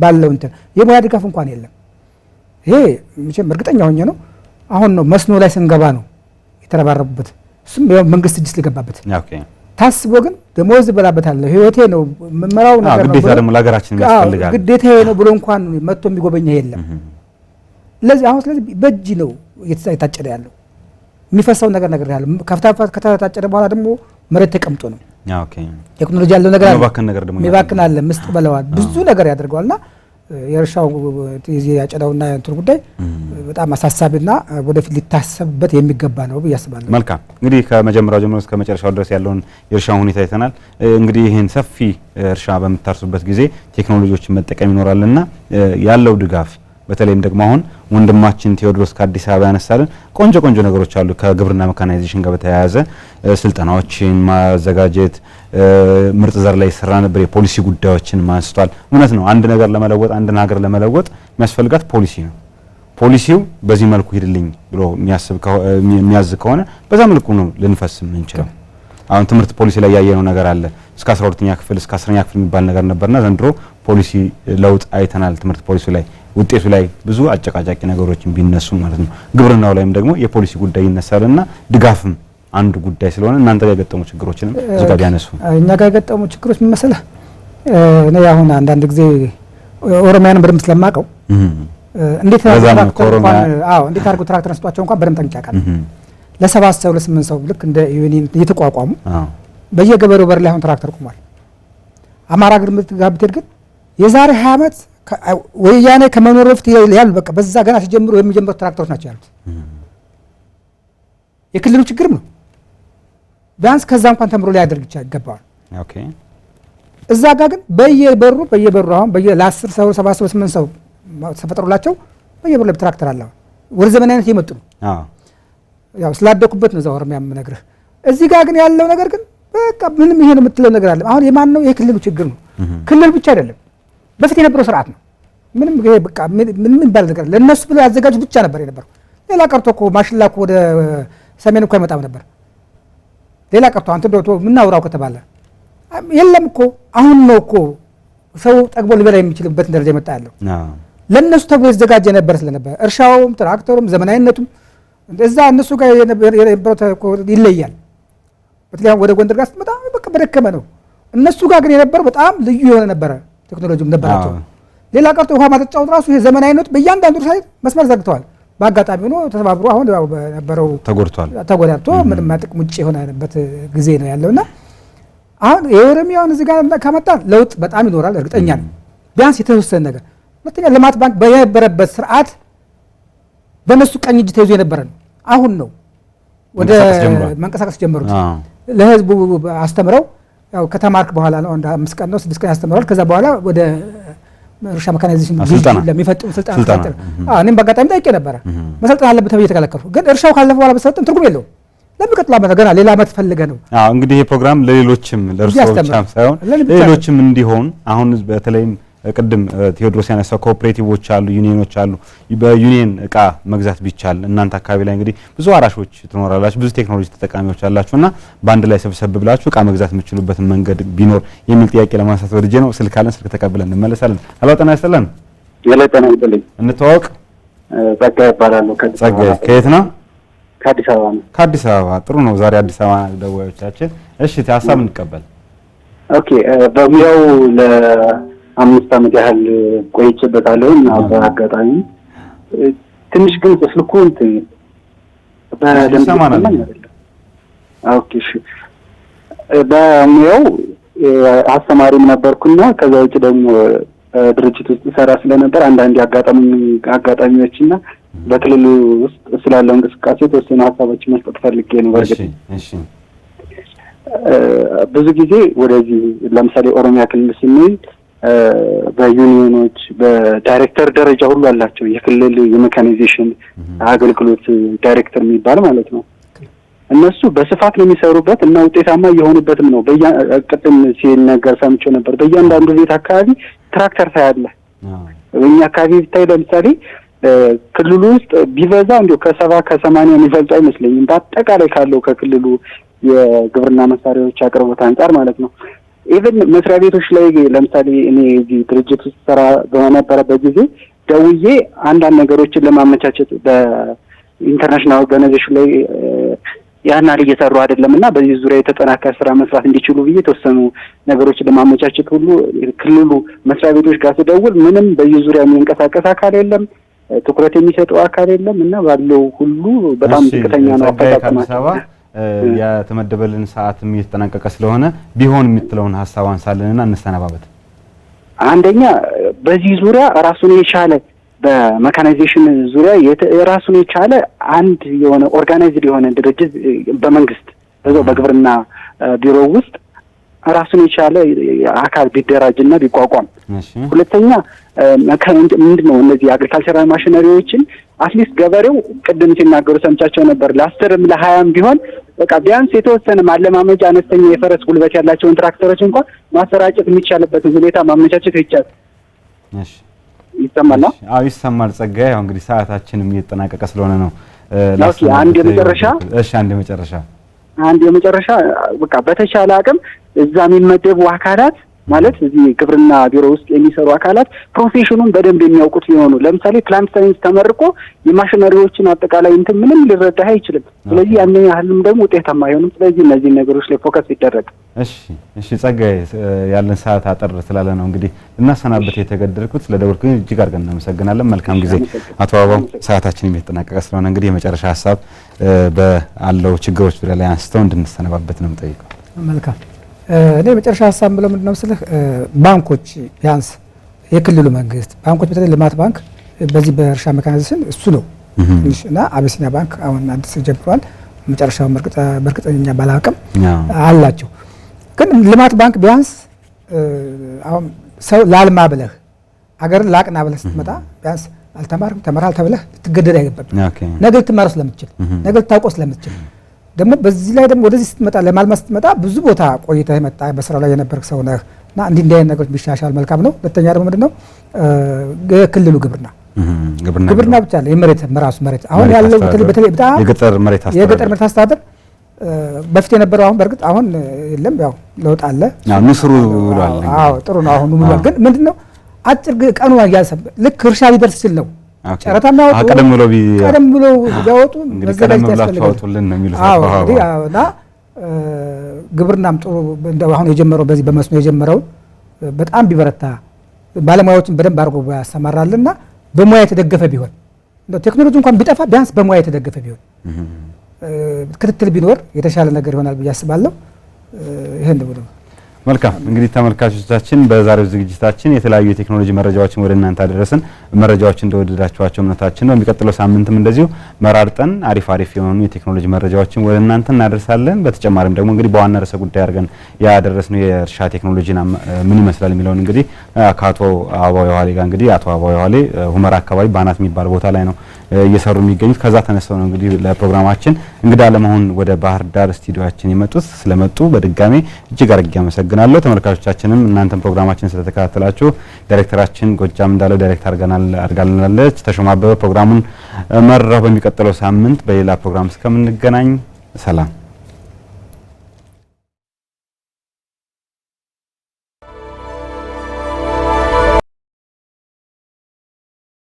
ባለው እንትን የሙያ ድጋፍ እንኳን የለም። ይሄ መቼም እርግጠኛ ሆኜ ነው። አሁን ነው መስኖ ላይ ስንገባ ነው የተረባረቡበት። እሱም መንግስት እጅ ስለገባበት ታስቦ ግን ደሞዝ እበላበታለሁ ህይወቴ ነው የምመራው ነገር ነው ግዴታ ደግሞ ለሀገራችን ያስፈልጋል ግዴታዬ ነው ብሎ እንኳን መጥቶ የሚጎበኘህ የለም። ለዚህ አሁን ስለዚህ በእጅ ነው እየታጨደ ያለው። የሚፈሳው ነገር ነገር ያለው ከታጨደ በኋላ ደግሞ መሬት ተቀምጦ ነው። ቴክኖሎጂ ያለው ነገር አለ፣ የሚባክን አለ፣ ምስጥ በለዋል፣ ብዙ ነገር ያደርገዋልና የእርሻው ያጨዳውና እንትን ጉዳይ በጣም አሳሳቢና ወደፊት ሊታሰብበት የሚገባ ነው ብዬ አስባለሁ። መልካም እንግዲህ ከመጀመሪያው ጀምሮ እስከ መጨረሻው ድረስ ያለውን የእርሻውን ሁኔታ አይተናል። እንግዲህ ይህን ሰፊ እርሻ በምታርሱበት ጊዜ ቴክኖሎጂዎችን መጠቀም ይኖራልና ያለው ድጋፍ በተለይም ደግሞ አሁን ወንድማችን ቴዎድሮስ ከአዲስ አበባ ያነሳልን ቆንጆ ቆንጆ ነገሮች አሉ። ከግብርና መካናይዜሽን ጋር በተያያዘ ስልጠናዎችን ማዘጋጀት፣ ምርጥ ዘር ላይ ይሰራ ነበር፣ የፖሊሲ ጉዳዮችን ማንስቷል። እውነት ነው። አንድ ነገር ለመለወጥ አንድን ሀገር ለመለወጥ የሚያስፈልጋት ፖሊሲ ነው። ፖሊሲው በዚህ መልኩ ሂድልኝ ብሎ የሚያዝ ከሆነ በዛ መልኩ ነው ልንፈስ የምንችለው። አሁን ትምህርት ፖሊሲ ላይ ያየነው ነገር አለ። እስከ 12ኛ ክፍል እስከ 10ኛ ክፍል የሚባል ነገር ነበርና ዘንድሮ ፖሊሲ ለውጥ አይተናል። ትምህርት ፖሊሲ ላይ ውጤቱ ላይ ብዙ አጨቃጫቂ ነገሮችን ቢነሱ ማለት ነው። ግብርናው ላይም ደግሞ የፖሊሲ ጉዳይ ይነሳልና ድጋፍም አንዱ ጉዳይ ስለሆነ እናንተ ጋር የገጠሙ ችግሮችንም እዚህ ጋር ቢያነሱ። እኛ ጋር የገጠሙ ችግሮች ምን መሰለህ? እኔ አሁን አንዳንድ ጊዜ ኦሮሚያን በደንብ ስለማውቀው እንዴት አድርገው ትራክተር ስጧቸው እንኳን በደንብ ጠንቅቄ አውቃለሁ። ለሰባት ሰው ለስምንት ሰው ልክ እንደ ዩኒየን እየተቋቋሙ በየገበሬው በር ላይ አሁን ትራክተር ቆሟል። አማራ ጋር ብትሄድ ግን የዛሬ 20 ዓመት ወያኔ ከመኖር በፊት ያሉ በቃ በዛ ገና ሲጀምሩ የሚጀምሩት ትራክተሮች ናቸው ያሉት። የክልሉ ችግርም ነው። ቢያንስ ከዛ እንኳን ተምሮ ሊያደርግ ይገባዋል። እዛ ጋር ግን በየበሩ አሁን ለ10 ሰው 7 ሰው 8 ሰው ተፈጥሮላቸው በየበሩ ላይ ትራክተር አለ። ወደ ዘመናዊነት እየመጡ ነው። ያው ስላደኩበት ነው እዛ ኦሮሚያ የምነግርህ። እዚህ ጋር ግን ያለው ነገር ግን በቃ ምንም ይሄ ነው የምትለው ነገር አለ። አሁን የማን ነው? የክልሉ ችግር ነው። ክልል ብቻ አይደለም፣ በፊት የነበረው ስርዓት ነው። ምንም ይሄ በቃ ምንም የሚባል ነገር ለነሱ ብለው ያዘጋጁ ብቻ ነበር የነበረው። ሌላ ቀርቶ እኮ ማሽላ እኮ ወደ ሰሜን እኮ አይመጣም ነበር። ሌላ ቀርቶ አንተ እንደው ምናውራው ከተባለ የለም እኮ አሁን ነው እኮ ሰው ጠግቦ ሊበላ የሚችልበት ደረጃ የመጣ ያለው። ለነሱ ተብሎ የተዘጋጀ ነበር ስለነበር እርሻውም ትራክተሩም ዘመናዊነቱም እዛ እነሱ ጋር የነበረው ይለያል። በተለይ ወደ ጎንደር ጋር ስትመጣ በቃ በደከመ ነው። እነሱ ጋር ግን የነበረው በጣም ልዩ የሆነ ነበረ፣ ቴክኖሎጂም ነበራቸው። ሌላ ቀርቶ ውሃ ማጠጫው ራሱ ይሄ ዘመናዊነቱ በእያንዳንዱ እርሻ መስመር ዘርግተዋል። በአጋጣሚ ሆኖ ተሰባብሮ አሁን ያው በነበረው ተጎዳድቶ ምንም ጥቅም ውጭ የሆነበት ጊዜ ነው ያለውና አሁን የኦሮሚያውን እዚህ ጋር ከመጣ ለውጥ በጣም ይኖራል፣ እርግጠኛ ነኝ። ቢያንስ የተወሰነ ነገር። ሁለተኛ ልማት ባንክ በነበረበት ስርዓት በነሱ ቀኝ እጅ ተይዞ የነበረ ነው። አሁን ነው ወደ መንቀሳቀስ ጀመሩት። ለህዝቡ አስተምረው ያው ከተማርክ በኋላ ነው አንድ 5 ቀን ነው 6 ቀን ያስተምረዋል። ከዛ በኋላ ወደ እርሻ መካናይዜሽን ለሚፈጥሩ ስልጠና ተሰጠ። እኔም በአጋጣሚ ጠይቄ ነበረ መሰልጠን አለበት ተብዬ ተከለከልኩ። ግን እርሻው ካለፈ በኋላ መሰልጠን ትርጉም የለውም። ለሚቀጥለው ዓመት ገና ሌላ ዓመት ፈልገህ ነው። እንግዲህ ይሄ ፕሮግራም ለሌሎችም ለእርሶ ብቻም ሳይሆን ለሌሎችም እንዲሆን አሁን በተለይም ቅድም ቴዎድሮስ ያነሳው ኮኦፕሬቲቮች አሉ፣ ዩኒየኖች አሉ። በዩኒየን እቃ መግዛት ቢቻል እናንተ አካባቢ ላይ እንግዲህ ብዙ አራሾች ትኖራላችሁ፣ ብዙ ቴክኖሎጂ ተጠቃሚዎች አላችሁና በአንድ ላይ ሰብሰብ ብላችሁ እቃ መግዛት የምትችሉበትን መንገድ ቢኖር የሚል ጥያቄ ለማንሳት ወድጄ ነው። ስልክ አለን፣ ስልክ ተቀብለን እንመለሳለን። ሄሎ፣ ጤና ይስጥልን። ሄሎ፣ ጤና ይስጥልኝ። እንተዋወቅ። ጸጋዬ እባላለሁ። ጸጋዬ ከየት ነው? ከአዲስ አበባ ነው። ከአዲስ አበባ። ጥሩ ነው። ዛሬ አዲስ አበባ ደዋዮቻችን። እሺ፣ ሀሳብ እንቀበል። okay፣ በሙያው ለ5 ዓመት ያህል ቆይቼበታለሁ እና በአጋጣሚ ትንሽ ግን ስልኩ እንትን በደንብ አይደለም። okay፣ እሺ። በሙያው አስተማሪም ነበርኩና ከዛ ውጭ ደግሞ ድርጅት ውስጥ ሰራ ስለነበር አንዳንድ አጋጣሚዎችና በክልሉ ውስጥ ስላለው እንቅስቃሴ የተወሰኑ ሀሳቦችን መስጠት ፈልጌ ነው። እሺ፣ እሺ። ብዙ ጊዜ ወደዚህ ለምሳሌ ኦሮሚያ ክልል ስንሄድ በዩኒዮኖች በዳይሬክተር ደረጃ ሁሉ አላቸው። የክልል የሜካናይዜሽን አገልግሎት ዳይሬክተር የሚባል ማለት ነው። እነሱ በስፋት ነው የሚሰሩበት እና ውጤታማ እየሆኑበትም ነው። ቅድም ሲነገር ሰምቼው ነበር። በእያንዳንዱ ቤት አካባቢ ትራክተር ታያለህ። በእኛ አካባቢ ብታይ ለምሳሌ ክልሉ ውስጥ ቢበዛ እንደው ከ70 ከ80 የሚበልጡ አይመስለኝም። በአጠቃላይ ካለው ከክልሉ የግብርና መሳሪያዎች አቅርቦት አንጻር ማለት ነው። Even መስሪያ ቤቶች ላይ ለምሳሌ እኔ እዚህ ድርጅት ውስጥ ስራ በነበረበት ጊዜ ደውዬ አንዳንድ ነገሮችን ለማመቻቸት በ international organization ላይ ያን ያህል እየሰሩ አይደለም እና በዚህ ዙሪያ የተጠናከረ ስራ መስራት እንዲችሉ ብዬ የተወሰኑ ነገሮችን ለማመቻቸት ሁሉ ክልሉ መስሪያ ቤቶች ጋር ስደውል ምንም በዚህ ዙሪያ የሚንቀሳቀስ አካል የለም፣ ትኩረት የሚሰጠው አካል የለም እና ባለው ሁሉ በጣም ዝቅተኛ ነው አፈጻጸማቸው። የተመደበልን ሰዓትም እየተጠናቀቀ ስለሆነ ቢሆን የምትለውን ሀሳብ አንሳልንና እንሰነባበት። አንደኛ በዚህ ዙሪያ ራሱን የቻለ በ mechanization ዙሪያ ራሱን የቻለ አንድ የሆነ organized የሆነ ድርጅት በመንግስት በዛው በግብርና ቢሮ ውስጥ ራሱን የቻለ አካል ቢደራጅና ቢቋቋም። ሁለተኛ ምንድን ነው እነዚህ agricultural machinery ዎችን at least ገበሬው ቅድም ሲናገሩ ሰምቻቸው ነበር፣ ለ10ም ለ20ም ቢሆን በቃ ቢያንስ የተወሰነ ማለማመጃ አነስተኛ የፈረስ ጉልበት ያላቸውን ትራክተሮች እንኳን ማሰራጨት የሚቻልበትን ሁኔታ ማመቻቸት ይቻላል። እሺ፣ ይሰማል? አዎ ይሰማል። ጸጋዬ፣ ያው እንግዲህ ሰዓታችንም እየተጠናቀቀ ስለሆነ ነው። አንድ የመጨረሻ እሺ፣ አንድ የመጨረሻ በቃ በተቻለ አቅም እዛ የሚመደቡ አካላት፣ ማለት እዚህ ግብርና ቢሮ ውስጥ የሚሰሩ አካላት profession ኑን በደንብ የሚያውቁት ቢሆኑ። ለምሳሌ plant science ተመርቆ የማሽነሪዎችን አጠቃላይ እንትን ምንም ሊረዳህ አይችልም። ስለዚህ ያን ያህልም ደግሞ ውጤታማ አይሆንም። ስለዚህ እነዚህ ነገሮች ላይ focus ይደረግ። እሺ ጸጋዬ፣ ያለን ሰዓት አጠር ስላለ ነው እንግዲህ እናሰናበት የተገደድኩት። ስለደወልኩኝ እጅግ አድርገን እናመሰግናለን። መልካም ጊዜ። አቶ አበባው፣ ሰዓታችን የተጠናቀቀ ስለሆነ እንግዲህ የመጨረሻ ሀሳብ በአለው ችግሮች ዙሪያ ላይ አንስተው እንድንሰነባበት ነው የምጠይቀው። መልካም። እኔ የመጨረሻ ሀሳብ ብለው ምንድነው መሰለህ፣ ባንኮች ቢያንስ የክልሉ መንግስት ባንኮች በተለይ ልማት ባንክ በዚህ በእርሻ mechanization እሱ ነው ትንሽ እና አቢሲኒያ ባንክ አሁን አዲስ ጀምሯል። መጨረሻውን በእርግጠኛ ባላውቅም አላቸው። ግን ልማት ባንክ ቢያንስ አሁን ሰው ላልማ ብለህ፣ አገርን ላቅና ብለህ ስትመጣ ቢያንስ አልተማርም ተመራል ተብለህ ልትገደድ አይገባም። ነገ ልትማረው ስለምትችል፣ ነገ ልታውቀው ስለምትችል፣ ደግሞ በዚህ ላይ ደግሞ ወደዚህ ስትመጣ፣ ለማልማት ስትመጣ ብዙ ቦታ ቆይተህ የመጣ፣ በስራው ላይ የነበርክ ሰው ነህ እና እንዲህ እንዲህ አይነት ነገሮች ቢሻሻል መልካም ነው። ሁለተኛ ደግሞ ምንድነው የክልሉ ግብርና፣ ግብርና ብቻ አለ የመሬት ራሱ መሬት አሁን ያለው በተለይ በተለይ በጣም የገጠር መሬት አስተዳደር የገጠር መሬት አስተዳደር በፊት የነበረው አሁን በእርግጥ አሁን የለም፣ ያው ለውጥ አለ። ንስሩ ብሏል። አዎ፣ ጥሩ ነው። አሁን ብሏል። ግን ምንድነው አጭር ቀኑ ልክ እርሻ ሊደርስ ሲል ነው ጨረታ የሚያወጡ። ቀደም ብሎ ቀደም ብሎ ቢያወጡ መዘጋጀት ያስፈልጋል። አውጡልን ነው የሚሉት። አዎ፣ እንግዲህ እና ግብርናም ጥሩ እንደው አሁን የጀመረው በዚህ በመስኖ የጀመረው በጣም ቢበረታ፣ ባለሙያዎችን በደንብ አድርጎ ያሰማራልና በሙያ የተደገፈ ቢሆን፣ እንደው ቴክኖሎጂ እንኳን ቢጠፋ ቢያንስ በሙያ የተደገፈ ቢሆን፣ ክትትል ቢኖር የተሻለ ነገር ይሆናል ብዬ አስባለሁ። ይሄን ነው። መልካም፣ እንግዲህ ተመልካቾቻችን በዛሬው ዝግጅታችን የተለያዩ የቴክኖሎጂ መረጃዎችን ወደ እናንተ አደረስን። መረጃዎች እንደወደዳችኋቸው እምነታችን ነው። በሚቀጥለው ሳምንትም እንደዚሁ መራርጠን አሪፍ አሪፍ የሆኑ የቴክኖሎጂ መረጃዎችን ወደ እናንተ እናደርሳለን። በተጨማሪም ደግሞ እንግዲህ በዋና ርዕሰ ጉዳይ አድርገን ያደረስነው የእርሻ ቴክኖሎጂን ምን ይመስላል የሚለውን እንግዲህ ከአቶ አበባው የኋሌ ጋር፣ እንግዲህ አቶ አበባው የኋሌ ሁመራ አካባቢ ባናት የሚባል ቦታ ላይ ነው እየሰሩ የሚገኙት። ከዛ ተነስተው ነው እንግዲህ ለፕሮግራማችን እንግዳ ለመሆን ወደ ባህር ዳር ስቱዲዮአችን የመጡት። ስለመጡ በድጋሜ እጅግ አድርጌ አመሰግናለሁ። ተመልካቾቻችንም እናንተም ፕሮግራማችን ስለተከታተላችሁ፣ ዳይሬክተራችን ጎጃም እንዳለው direct አድርጋልናለች። ተሾማ አበበ ፕሮግራሙን መራሁ። በሚቀጥለው ሳምንት በሌላ ፕሮግራም እስከምንገናኝ ሰላም።